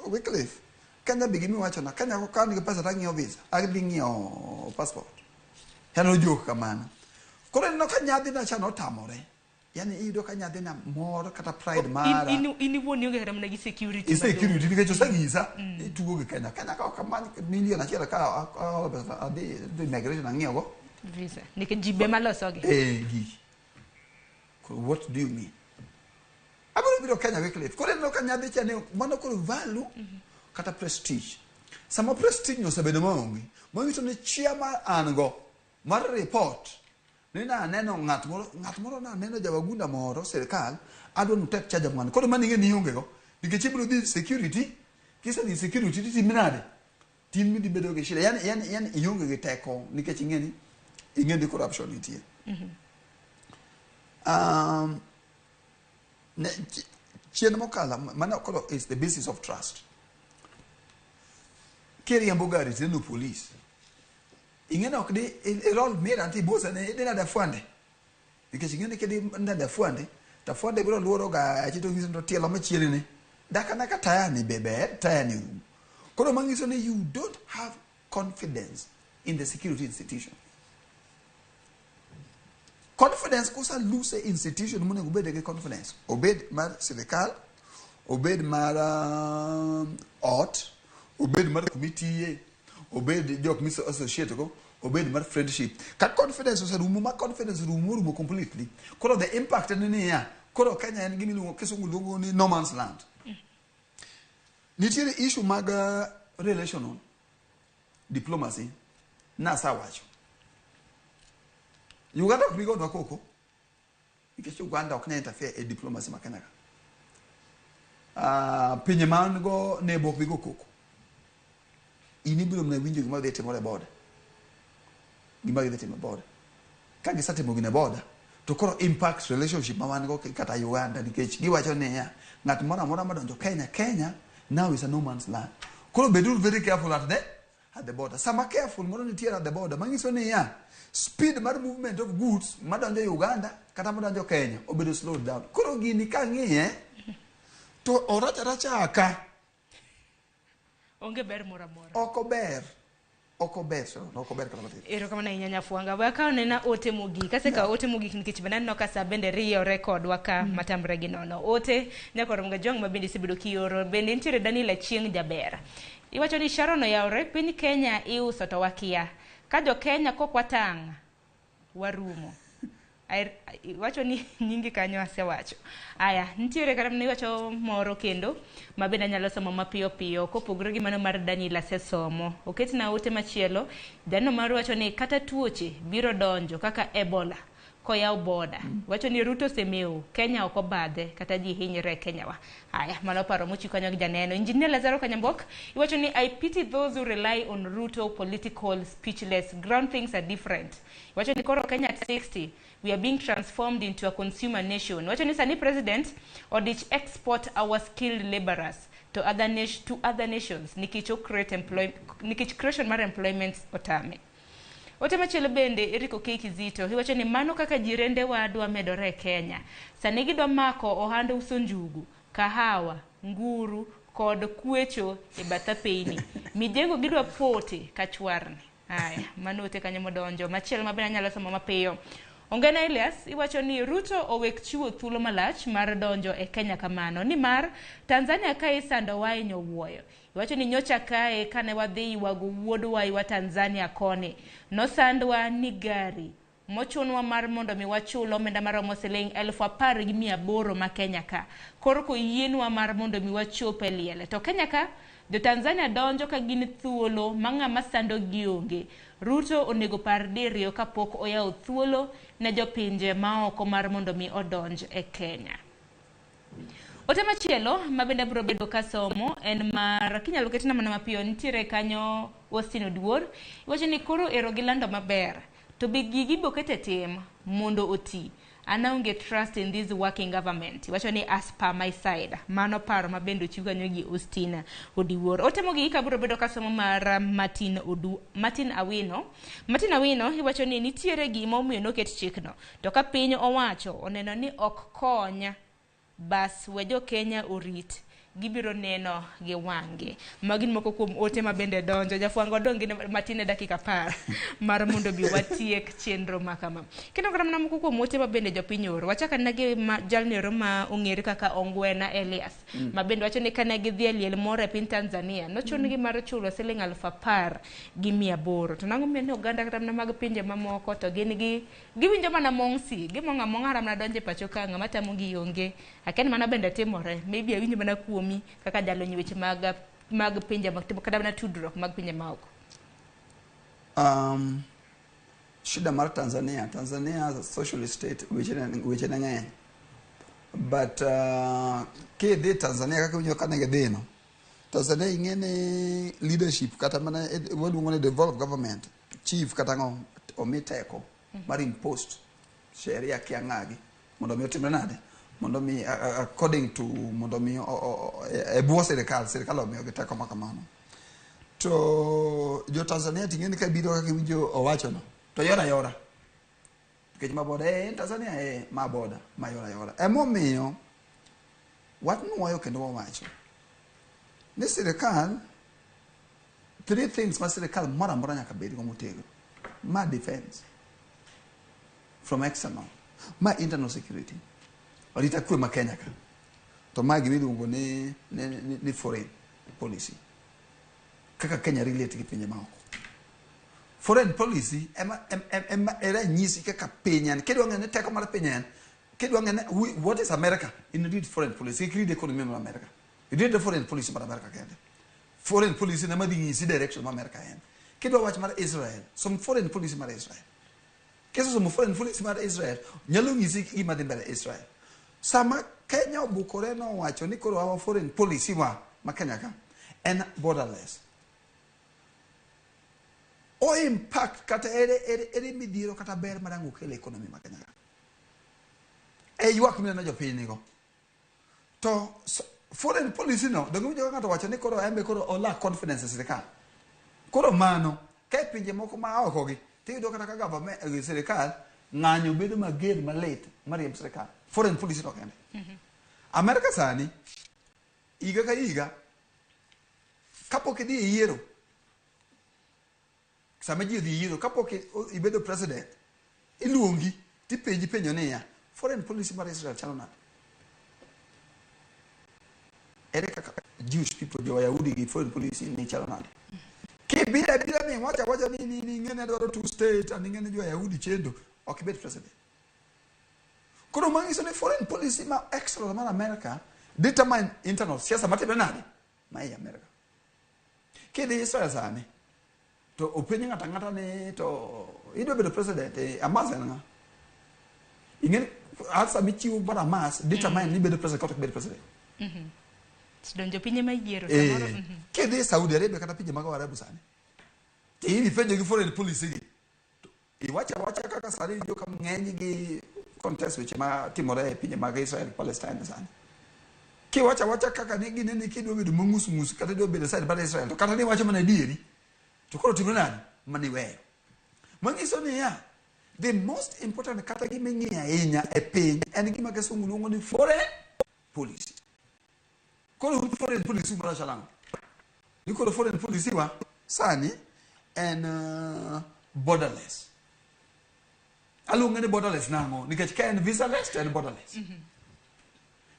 Wycliffe, Kenya bi gimiwacho na, Kenya ka an gi pesa to ang'iewo visa, adhi ng'iewo passport. En ojok kamano. Koro ineno ka nyadhina cha notamore. Yani iyudo ka nyathina mor kata pride mara. In iwuon ionge kata mana gi security. Security nikech oseng'isa itugo gi Kenya. Kenya ka ok amany million achiel ka aholo pesa adhi immigration ang'iewo go visa. Nikech ji be malosogi. Gi. Koro what do you mean? Abiro biro Kenya Wycliffe. Koro ineno ka nyathi cha ni mano koro value kata prestige. Sama prestige no osebedo maonge, manyiso ni chia ma an go mar report ni naneno ng'at moro naneno jawagunda moro sirikal adwa ni utek charge mwana. Koro mano ing'e ni ionge go nikech ibiro dhi security, kisedhi security titimi nade? Tin midhi bedo gi shida. Yani ionge gi teko nikech ing'e ni corruption nitie. Chien mokalo mano koro is the basis of trust. Kiriembo gari tineno police. Ing'e ni ok di irol mira ti bosa ne idhi nade afwande. Nikech ing'e ni kidhi nade afwande, to afwande biro luoro ga achi to ng'iso ni to tielo machiegni ni. Daka naka taya ni be ber, taya ni orumo. Koro manyiso ni you don't have confidence in the security institution. Confidence kosa lose institution monego obed gi confidence. Obed mar sirikal, obed mar ot, obed mar kumitiye, obed jok miso associate go, obed mar friendship. Ka confidence oserumo, ma confidence rumo rumo completely. Koro the impact en niya, koro Kenya en gima iluongo kisungu luongo ni no man's land. Nitiere issue mag relational diplomacy nasewacho. Uganda ok bi gonwa koko nikech Uganda ok nyal interfere e diplomacy ma Kenya ka. Pinje man go nebo ok bi go koko. In ibiro mana winjo gima dhi timore e border. Gima gidhi timo e border. Ka gisetimo gino e border, to koro impact relationship ma wan go kata Uganda nikech giwacho niya, ng'at moro amora madonjo Kenya, Kenya now is a no man's land. Koro beduru very careful at the border. Sama careful moro nitiere at the border, manyiso niya, speed mar movement of goods madonjo Uganda kata madonjo Kenya obedo slowed down. Koro gini kang'iye, to orach aracha ka. Onge ber moro amora. Ok ober. Ok ober, so, ok ober kata matin. Erokamano ahinya Nyafwanga. We akaw nena ote mogik. Asekawo ote mogik nikech bende aneno ka sa bende riyore kodwa ka matamre gi nono. Ote nyakor Jong ma bende isebedo kioro. Bende nitiere Daniel Achieng' Jaber. Iwacho ni Sharon oyawre, piny Kenya iuso to wakia. Ka jo Kenya kok watang', warumo. Iwacho ni nyingi kanyo asewacho. Aya, nitiere kata mana iwacho moro kendo ma bende anyalo somo mapiyo piyo kopogore gi mano mar Daniel asesomo. Oketna ote machielo, jano mar wacho ni kata tuoche biro donjo kaka Ebola koyaw boda. Wacho ni Ruto osemewo, Kenya ok obadhe kata ji hinyre e Kenya wa. Aya, mano paro mochiw kanyo gi janeno. Engineer Lazaro Kanyambok, iwacho ni I pity those who rely on Ruto political speechless. Ground things are different. Iwacho ni koro Kenya at 60, we are being transformed into a consumer nation. Wacho ni sani president odich export our skilled laborers to other nations nikech o create employ nikech creation mar employment otame. Ote machielo bende Eric Okey Kizito iwacho ni mano kaka jirende wa dwa medore e Kenya. Sani gidwa mako ohand uso njugu, kahawa, nguru kod kwecho e bath apeyni. Mijengo gidwa pote ka chwarni. Aya, mano ote kanyo modonjo. Machielo ma bende anyalo somo mapiyo. Ongena Elias iwacho ni Ruto owek chiwo thuolo malach mar donjo e Kenya kamano nimar Tanzania kae isandowa e nyowuoyo. Iwacho ni nyocha kae kane wadhi ywago wuodwa wa Tanzania koni, nosandwa ni gari mochunwa mar mondo mi wachul omenda maromo siling 10,800 ma Kenya ka. Koro koyienwa mar mondo mi wachop e liel. To Kenya ka, jo-Tanzania donjo ka gin thuolo ma ng'ama sando gi onge. Ruto onego par diriyo kapok oyawo thuolo ne jopinje maoko mar mondo mi odonj e Kenya. Ote machielo ma bende abiro bedo kasomo en mar kinyalo ketna mana mapiyo nitiere kanyo Austin Oduor iwacho ni koro ero gilando maber to be gigi boket e tim mondo oti. An aonge trust in this working government. Iwacho ni as per my side. Mano paro ma bende ochiw kanyo gi Austin Odiwuor. Ote mogik abiro bedo kasomo mar Martin Awino. Martin Awino iwacho ni nitiere gima omiyo noket chikno. To ka piny owacho oneno ni ok kony bas we jo Kenya orit gibiro neno gi wang'gi. Magi moko kuom ote ma bende donjo. Jafwambo wadong' gi matin e dakika 10 mar mondo bi watiek chenro ma kama. Kendo kata mana moko kuom ote ma bende jopiny oro. Wachak anena gi jalno ero ma ong'ere kaka Ongwena Elias. Ma bende wacho ni kane gidhi e liel moro e piny Tanzania, nochun-gi mar chulo siling 10,800. To nang'o miyo ni oganda kata mana mag pinje mamoko to gin gi giwinjo mana mong'si, gimong' among'a kata mana donjo e pacho ka ng'ama tamogi onge. Akia ni mano bende timore. Maybe awinjo mana kuomi kaka jalony weche mag pinje mag kata mana tudruok mag pinje maoko. Shida mar Tanzania, Tanzania socialist state weche ne ng'eny. But kidhi Tanzania kaka iwinjo kane gidhi no, Tanzania ing'e ni leadership kata mana waluongo ni devolved government chief kata ng'o omi teko mar impost sheria kia ng'agi mondo mi otimre nade, mondo mi according to mondo mi e bwo sirikal, sirikal omiyogi teko ma kamano. To jo Tanzania ting'e ni kabiro kaka iwinjo owachono to yora yora nikech ma boda en Tanzania ma boda ma yora yora. Emomiyo wanuoyo kendo wawacho ni sirikal, three things ma sirikal moro amora nyaka bedgo motegno: ma defense from external, ma internal security, arita kwe ma Kenya ka, to ma gima iluongo ni foreign policy, kaka Kenya relate gi pinje maoko. Foreign policy ema e ranyisi kaka piny en. Kidwa ng'eyo ni teko mar piny en, kidwa ng'eyo ni what is America, in read foreign policy. Kik read economy mar America, read the foreign policy mar America kende. Foreign policy ema dhi nyisi direction mar America en. Kidwa wach mar Israel, som foreign policy mar Israel. Kisesomo foreign policy mar Israel, nyalo nyisi gima dhi mbele Israel. Sama Kenya obukore nowacho ni koro our foreign policy ma Kenya ka en borderless, o impact kata ere midhiero kata ber mar ang'o kelo economy ma Kenya ka e ywak mineno jopiny nigo. To foreign policy no donge winjo ka ng'ato wacho ni koro embe koro olak confidence e sirikal. Koro mano ka e pinje moko ma oko gi tiyudo kata ka government, sirikal ng'anyo bedo mager malit mariemb sirikal, foreign policy no kende. Amerika sani higa ka higa kapok idhi e yiero, sama ji odhi e yiero, kapok ibedo president, iluongi tipenji penjo niya, foreign policy mar Israel chalo nade? Ere kaka Jewish people, jo Wayahudi gi foreign policy ni chalo nade? Kibiro abira ni wacho awacha ni ing'e ni adwaro two state and ing'e ni jo Wayahudi chendo, ok ibed president. Koro manyiso ni foreign policy ma external mar America determine internal siasa matimre nade ma ei America. Kidhi Israel sani to openj ng'ato ang'ata ni to idwa bedo president, Hamas en ng'a? Ing'e ni answer michiwo mar Hamas determine ni ibedo president kata ok ibed president. Donjo pinye ma yiero samoro. Kidhi Saudi Arabia kata pinje mag Waarabu sani to idhi penjo gi foreign policy gi to iwacho awacha kaka sani iwinjo ka ng'eny gi contest weche ma timore e pinje mag Israel Palestine sani, kiwacho awacha kaka ni ginene kidwa bedo mong'us mus kata idwa bedo side mar Israel, to kata ni iwacho mana adieri to koro timre nade maniweyo. Manyiso niya, the most important kata gima ing'iyo ahinya e piny en gima kisungu luongo ni foreign policy. Koro foreign policy moro chalo ang'o? Ni koro foreign policy wa sani en borderless. Aluonge ni borderless nang'o? Nikech ka en visaless to en borderless.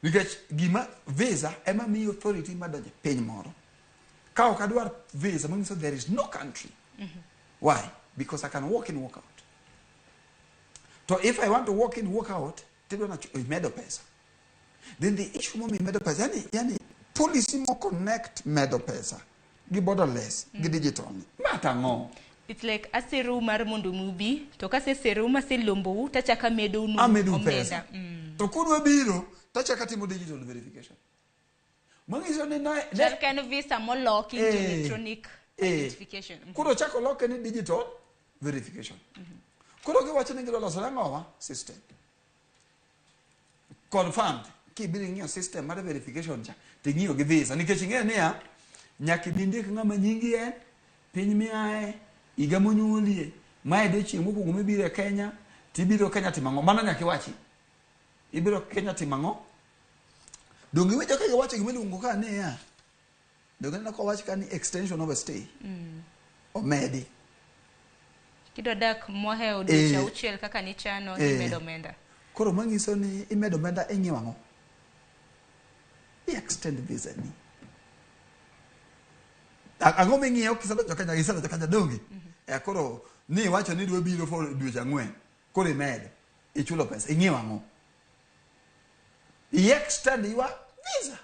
Nikech gima visa ema miyi authority mar donjo e piny moro. Ka ok adwar visa, manyiso there is no country. Why? Because I can walk in, walk out. To if I want to walk in, walk out, tidwa na imedo pesa. Then the issue momiyo imedo pesa, yani policy mo connect medo pesa gi borderless gi digital ni. Ma tang'o? It's like aserou mar mondo mi ubi, to kaseserou maselombou tachako amedou Amedou omenda. pesa. To kudwa biro tachako atimo digital verification. Manyiso ni ne Chal ka en visa moloki into electronic identification. Koro chako loke ni digital verification. Koro giwacho ni gidwa loso nang'owa system. Confirmed. Kibiro ing'iyo system mar verification cha, ting'iyo gi visa. Nikech ing'eyo niya, nyaka ibi ndik ng'ama nyingi en, piny miaye, higa monyuolie, mae odiochieng' mokwongo mibiro e Kenya, tibiro Kenya timo ang'o? Mano nyaka iwachi. Ibiro Kenya timo ang'o? Donge iwinjo ka giwacho gima iluongo ka niya, donge ineno kowach ka ni extension of a stay omedi. Kidwa dak mohewo dweche 6 kaka nichano, imedo omenda. Koro manyiso ni imedo omenda ing'iyo ang'o? I extend visa ni. Ang'o ming'iyo kisedonjo Kenya, isedonjo Kenya donge? Koro ni iwacho ni idwa biro for dweche 4, koro imedo, ichulo pesa, ing'iyo ang'o? I extend your visa.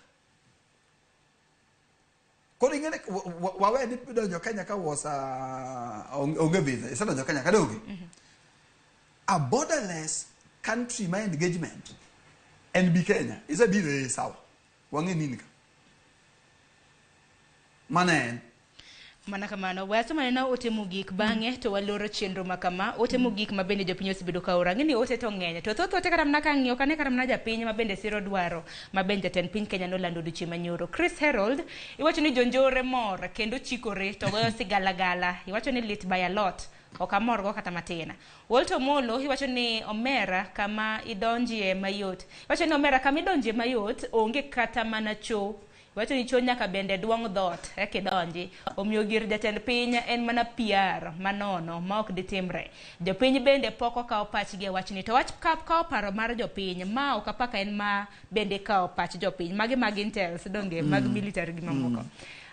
Koro ing'e ni wawe ni donjo Kenya ka was onge visa, isedonjo Kenya ka donge? A borderless country ma engagement en bi Kenya, isebiro e sawa, wang'e nini ka. Mano en. Mana kamano, we asom anena ote mogik bang'e to waloro chenro ma kama. Ote mogik ma bende jopiny osebedo ka oro. Ang'e ni ote to ng'eny. To thoth ote kata mana ka ang'iyo, ok ane kata mana japiny ma bende siro dwaro ma bende jatend piny Kenya nolando odiochieng' manyoro. Chris Harold, iwacho ni jonjore mor kendo chikore to goyo sigalagala. Iwacho ni lit by a lot. Ok amorgo kata matin. Walter Omolo, iwacho ni omera kama idonjie mayot. Iwacho ni omera kama idonjie mayot onge kata mana cho. Iwacho ni cho nyaka bende duong' dhoot eka idonji. Omiyo gir jatend piny en mana PR manono ma ok ditimre. Jopiny bende pok okawo pachgi e wachni. To wach kawo paro mar jopiny, ma ok apaka en ma bende kawo pach jopiny. Magi mag intels donge, mag military gi mamoko.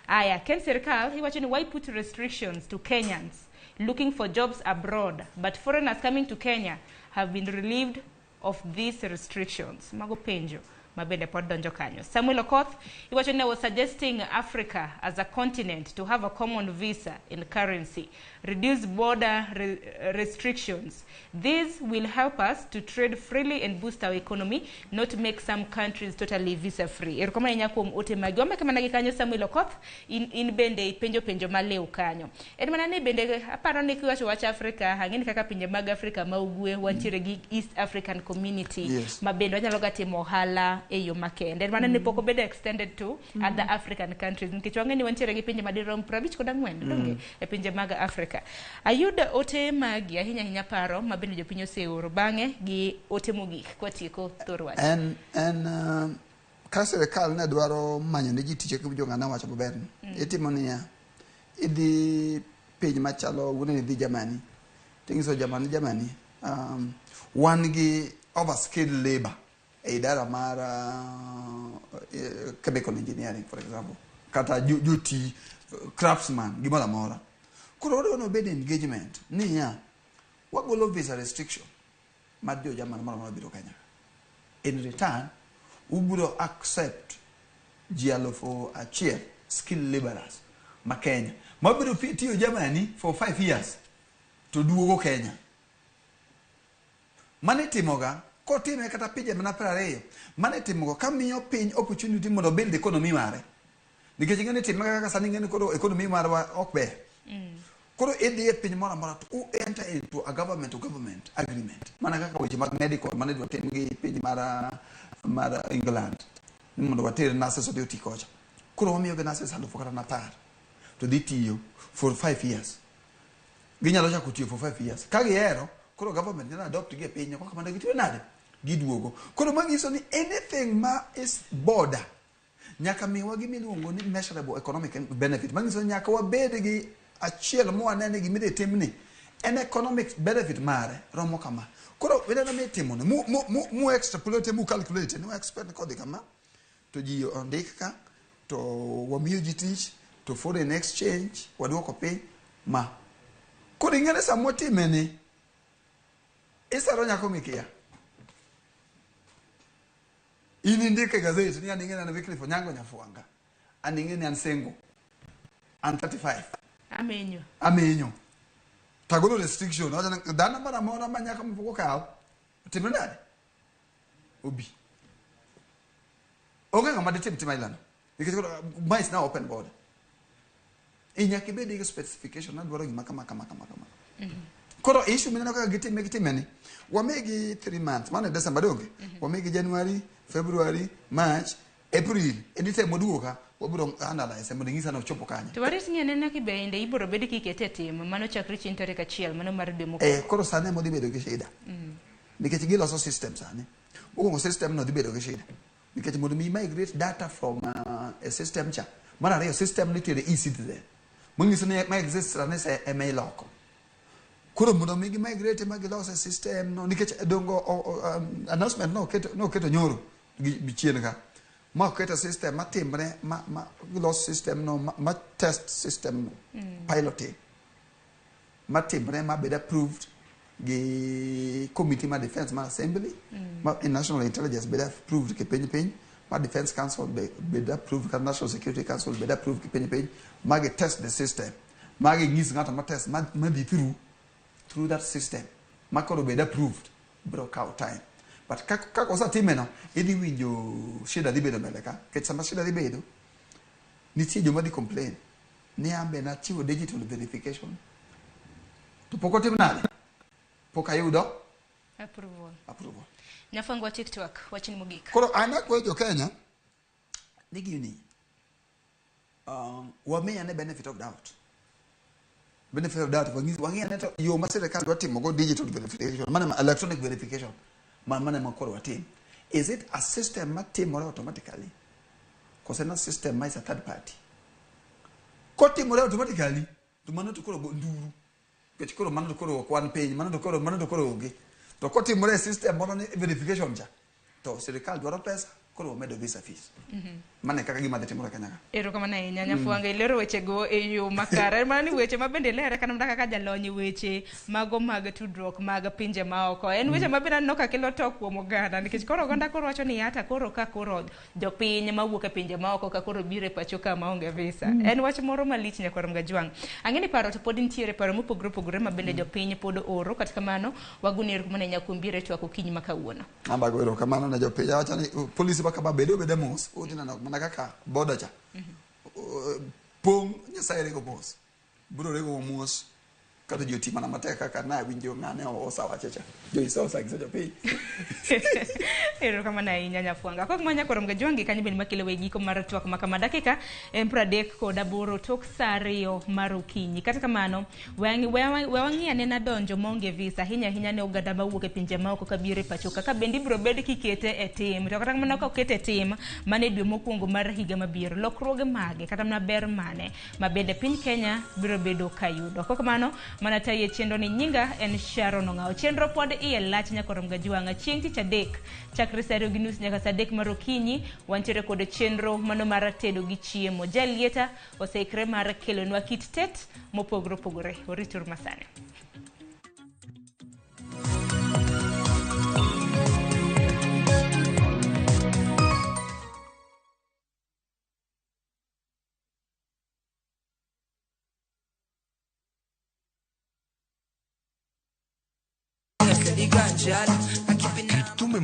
Aya, Ken sirkal iwacho ni why put restrictions to Kenyans looking for jobs abroad, but foreigners coming to Kenya have been relieved of these restrictions. Mago penjo ma bende pod donjo kanyo. Samuel Okoth iwacho ni I was suggesting Africa as a continent to have a common visa in currency, reduce border restrictions. This will help us to trade freely and boost our economy, not make some countries totally visa free. Erokamano ahinya kuom ote magi. Wameke mana gi kanyo Samuel Okoth, in bende ipenjo penjo maliw kanyo. En mana ni bende aparo ni kiwacho wach Africa, ang'e ni kaka pinje mag Africa ma ugwe wantiere gi East African Community ma bende wanyalo ga timo ohala e yo makende. En mana ni pok obedo extended to other African countries nikech wang'e ni wantiere gi pinje madirom 54 donge e pinje mag Africa. Ayudo ote magi ahinya ahinya paro ma bende jopiny oseoro bang'e gi ote mogik kwatieko thor wach. En ka sirikal ne dwaro manyo ne ji tich kaka winjo ng'ano wacho maber ni itimo niya, idhi piny machalo wuone ni idhi Germany ting'iso Germany, Germany wan gi overskilled labor e idara mar chemical engineering, for example, kata joti craftsman gimoro amora. Koro wadwa ni obed engagement niya, wagolo visa restriction mar jo German moro amora biro Kenya, in return ubiro accept ji 1,000 skilled laborers ma Kenya mabiro tiyo Germany for 5 years to duogo Kenya. Mano itimoga kotime kata pinje mana 20. Mano itimoga kamiyo piny opportunity mondo build economy mare, nikech ing'e ni time kaka sani ing'e ni koro economy marwa ok ber. Koro idhi e piny moro amora to u enter into a government to government agreement, mana kaka weche mag medical mane idwa tim gi piny mar England ni mondo water nurses odhi oti kocha. Koro wamiyogi nurses 10,000 kata 10 to dhi tiyo for 5 years. Ginyalo chako tiyo for 5 years ka gihero. Koro government nyalo adopt gi e piny kaka kamano gitiyo nade giduogo. Koro manyiso ni anything ma is border nyaka miwa gima iluongo ni measurable economic benefit, manyiso ni nyaka wabed gi achiel mwanene gima idhi timni en economic benefit mare romo kama. Koro ineno mitimo ni mu extrapolate, mu calculate ni expect ni kodhi kama to ji ondik ka to wamiyo ji tich to foreign exchange waduoko piny ma. Koro ing'e ni sama watime ni isero nyako mikia in indiko e gazet ni an ing'e ni an Wycliffe Onyango Nyafwanga, an ing'e ni an single, an 35. Amenyo. Amenyo tagolo restriction awacho ni dhano moro amora ma nyako mapok okaw otimre nade obi onge ng'ama ditim tim ailano nikech koro ma is now open border. Nyaka ibed gi specification nadwaro gima kama kama kama kama. Koro issue mineno kaka gitime ni wamigi 3 months mano e December donge wamigi January, February, March, April. Anytime moduogo ka wabiro analyze mondo ing'isa ni ochopo kanye. To warit ng'e nena ki bende ibiro bed kikete e tim mano chakre chieng' tarik 1 mano mar dwe mokwongo. Koro sani ema odhi bedo gi shida nikech giloso system sani. Mokwongo system no dhi bedo gi shida nikech mondo mi migrate data from a system cha. Mar ariyo, system nitiere e-citizen manyiso ni ma exist sani se ema iloko. Koro mondo mi gi migrate ma gilos e system no nikech dongo announcement no oketo no oketo nyoro gi chien ka ma oketo system matimre ma gilos system no ma test system no piloting matimre ma bed approved gi committee ma defense ma assembly ma national intelligence bed approved ki piny piny ma defense council bed approved ka national security council bed approved ki piny piny ma gi test the system ma gi nyis ng'ato ma test ma dhi through that system ma koro bed approved biro kawo time. But kaka osetime no idhi winjo shida dhi bedo mbele ka nikech sama shida dhi bedo nitie joma dhi complain. Ni ambe nachiwo digital verification. To pok otim nade? Pok ayudo approval. Approval. Nyafwango wa TikTok, wachni mogik. Koro an akwayo jo Kenya ni gini wamiya ne benefit of doubt. Benefit of doubt wang'i ane to yo ma sirikal dwa timo go digital verification, mano electronic verification, mano ma koro watim. Is it a system matimore automatically? Koso en a system ma is a third party? Kotimore automatically, to mano to koro nduru. Nikech koro mano to koro ok wan piny, mano to koro onge. To kotimore e system moro ni verification cha, to sirikal dwaro pesa, koro wamedo visa fees. Mano e kaka gima dhi timore Kenya ka. Erokamano ahinya Nyafwanga, ilero wechego e yo makare. Mana ni weche ma bende lere kata mana kaka jalony e weche mago mag tudruok mag pinje maoko. En weche ma bende aneno ka kelo to kuom oganda nikech koro oganda koro wacho ni hata koro ka koro jopiny mawuok e pinje maoko ka koro biro e pacho ka maonge visa. En wach moro malich nyakwar Mgajwang'. Ang'e ni paro to pod nitiere paro mopogore opogore ma bende jopiny pod oro kata kamano wagoni erokamano ahinya kuom biro e twak okinyi ma kawuono. Ambago erokamano ne jopiny. Awacho ni polisi ma kama bede obede mos, udhi neno mana kaka boda cha. Pong' Nyasaye rego mos. Biro rego mos. Kata ji oti mana matek kaka nawinjo ng'ane osawacho cha. Jo isosa gi jopiny. Erokamano ahinya Nyafwanga. Kok ma nyakwar Mgajwang' gi kanyo bende makelo we giko mar twak ma kama dakika en 38 tok saa 2 mar okinyi. Kata kamano, we wang'i anena donjo maonge visa ahinya ahinya ne oganda mawuok e pinje maoko kabiro e pacho ka bende ibiro bed kikete e tim. To kata kamano ka okete e tim mano e dwe mokwongo mar higa mabiro, lokruoge mage kata mana ber mane ma bende piny Kenya biro bedo ka yudo. Kok kamano mana tayi chenro ni nyinga en Sharon Ong'awo. Chenro pod iye lach nyakwar Mgajwang' chieng' tich adek chakre saa 2:30 nyaka saa 3 mar okinyi wantiere kod chenro mano mar tedo gi chiemo. Jalieta oseikre mar kelonwa kit tet mopogore opogore. Orituru masani. Kit thumbe.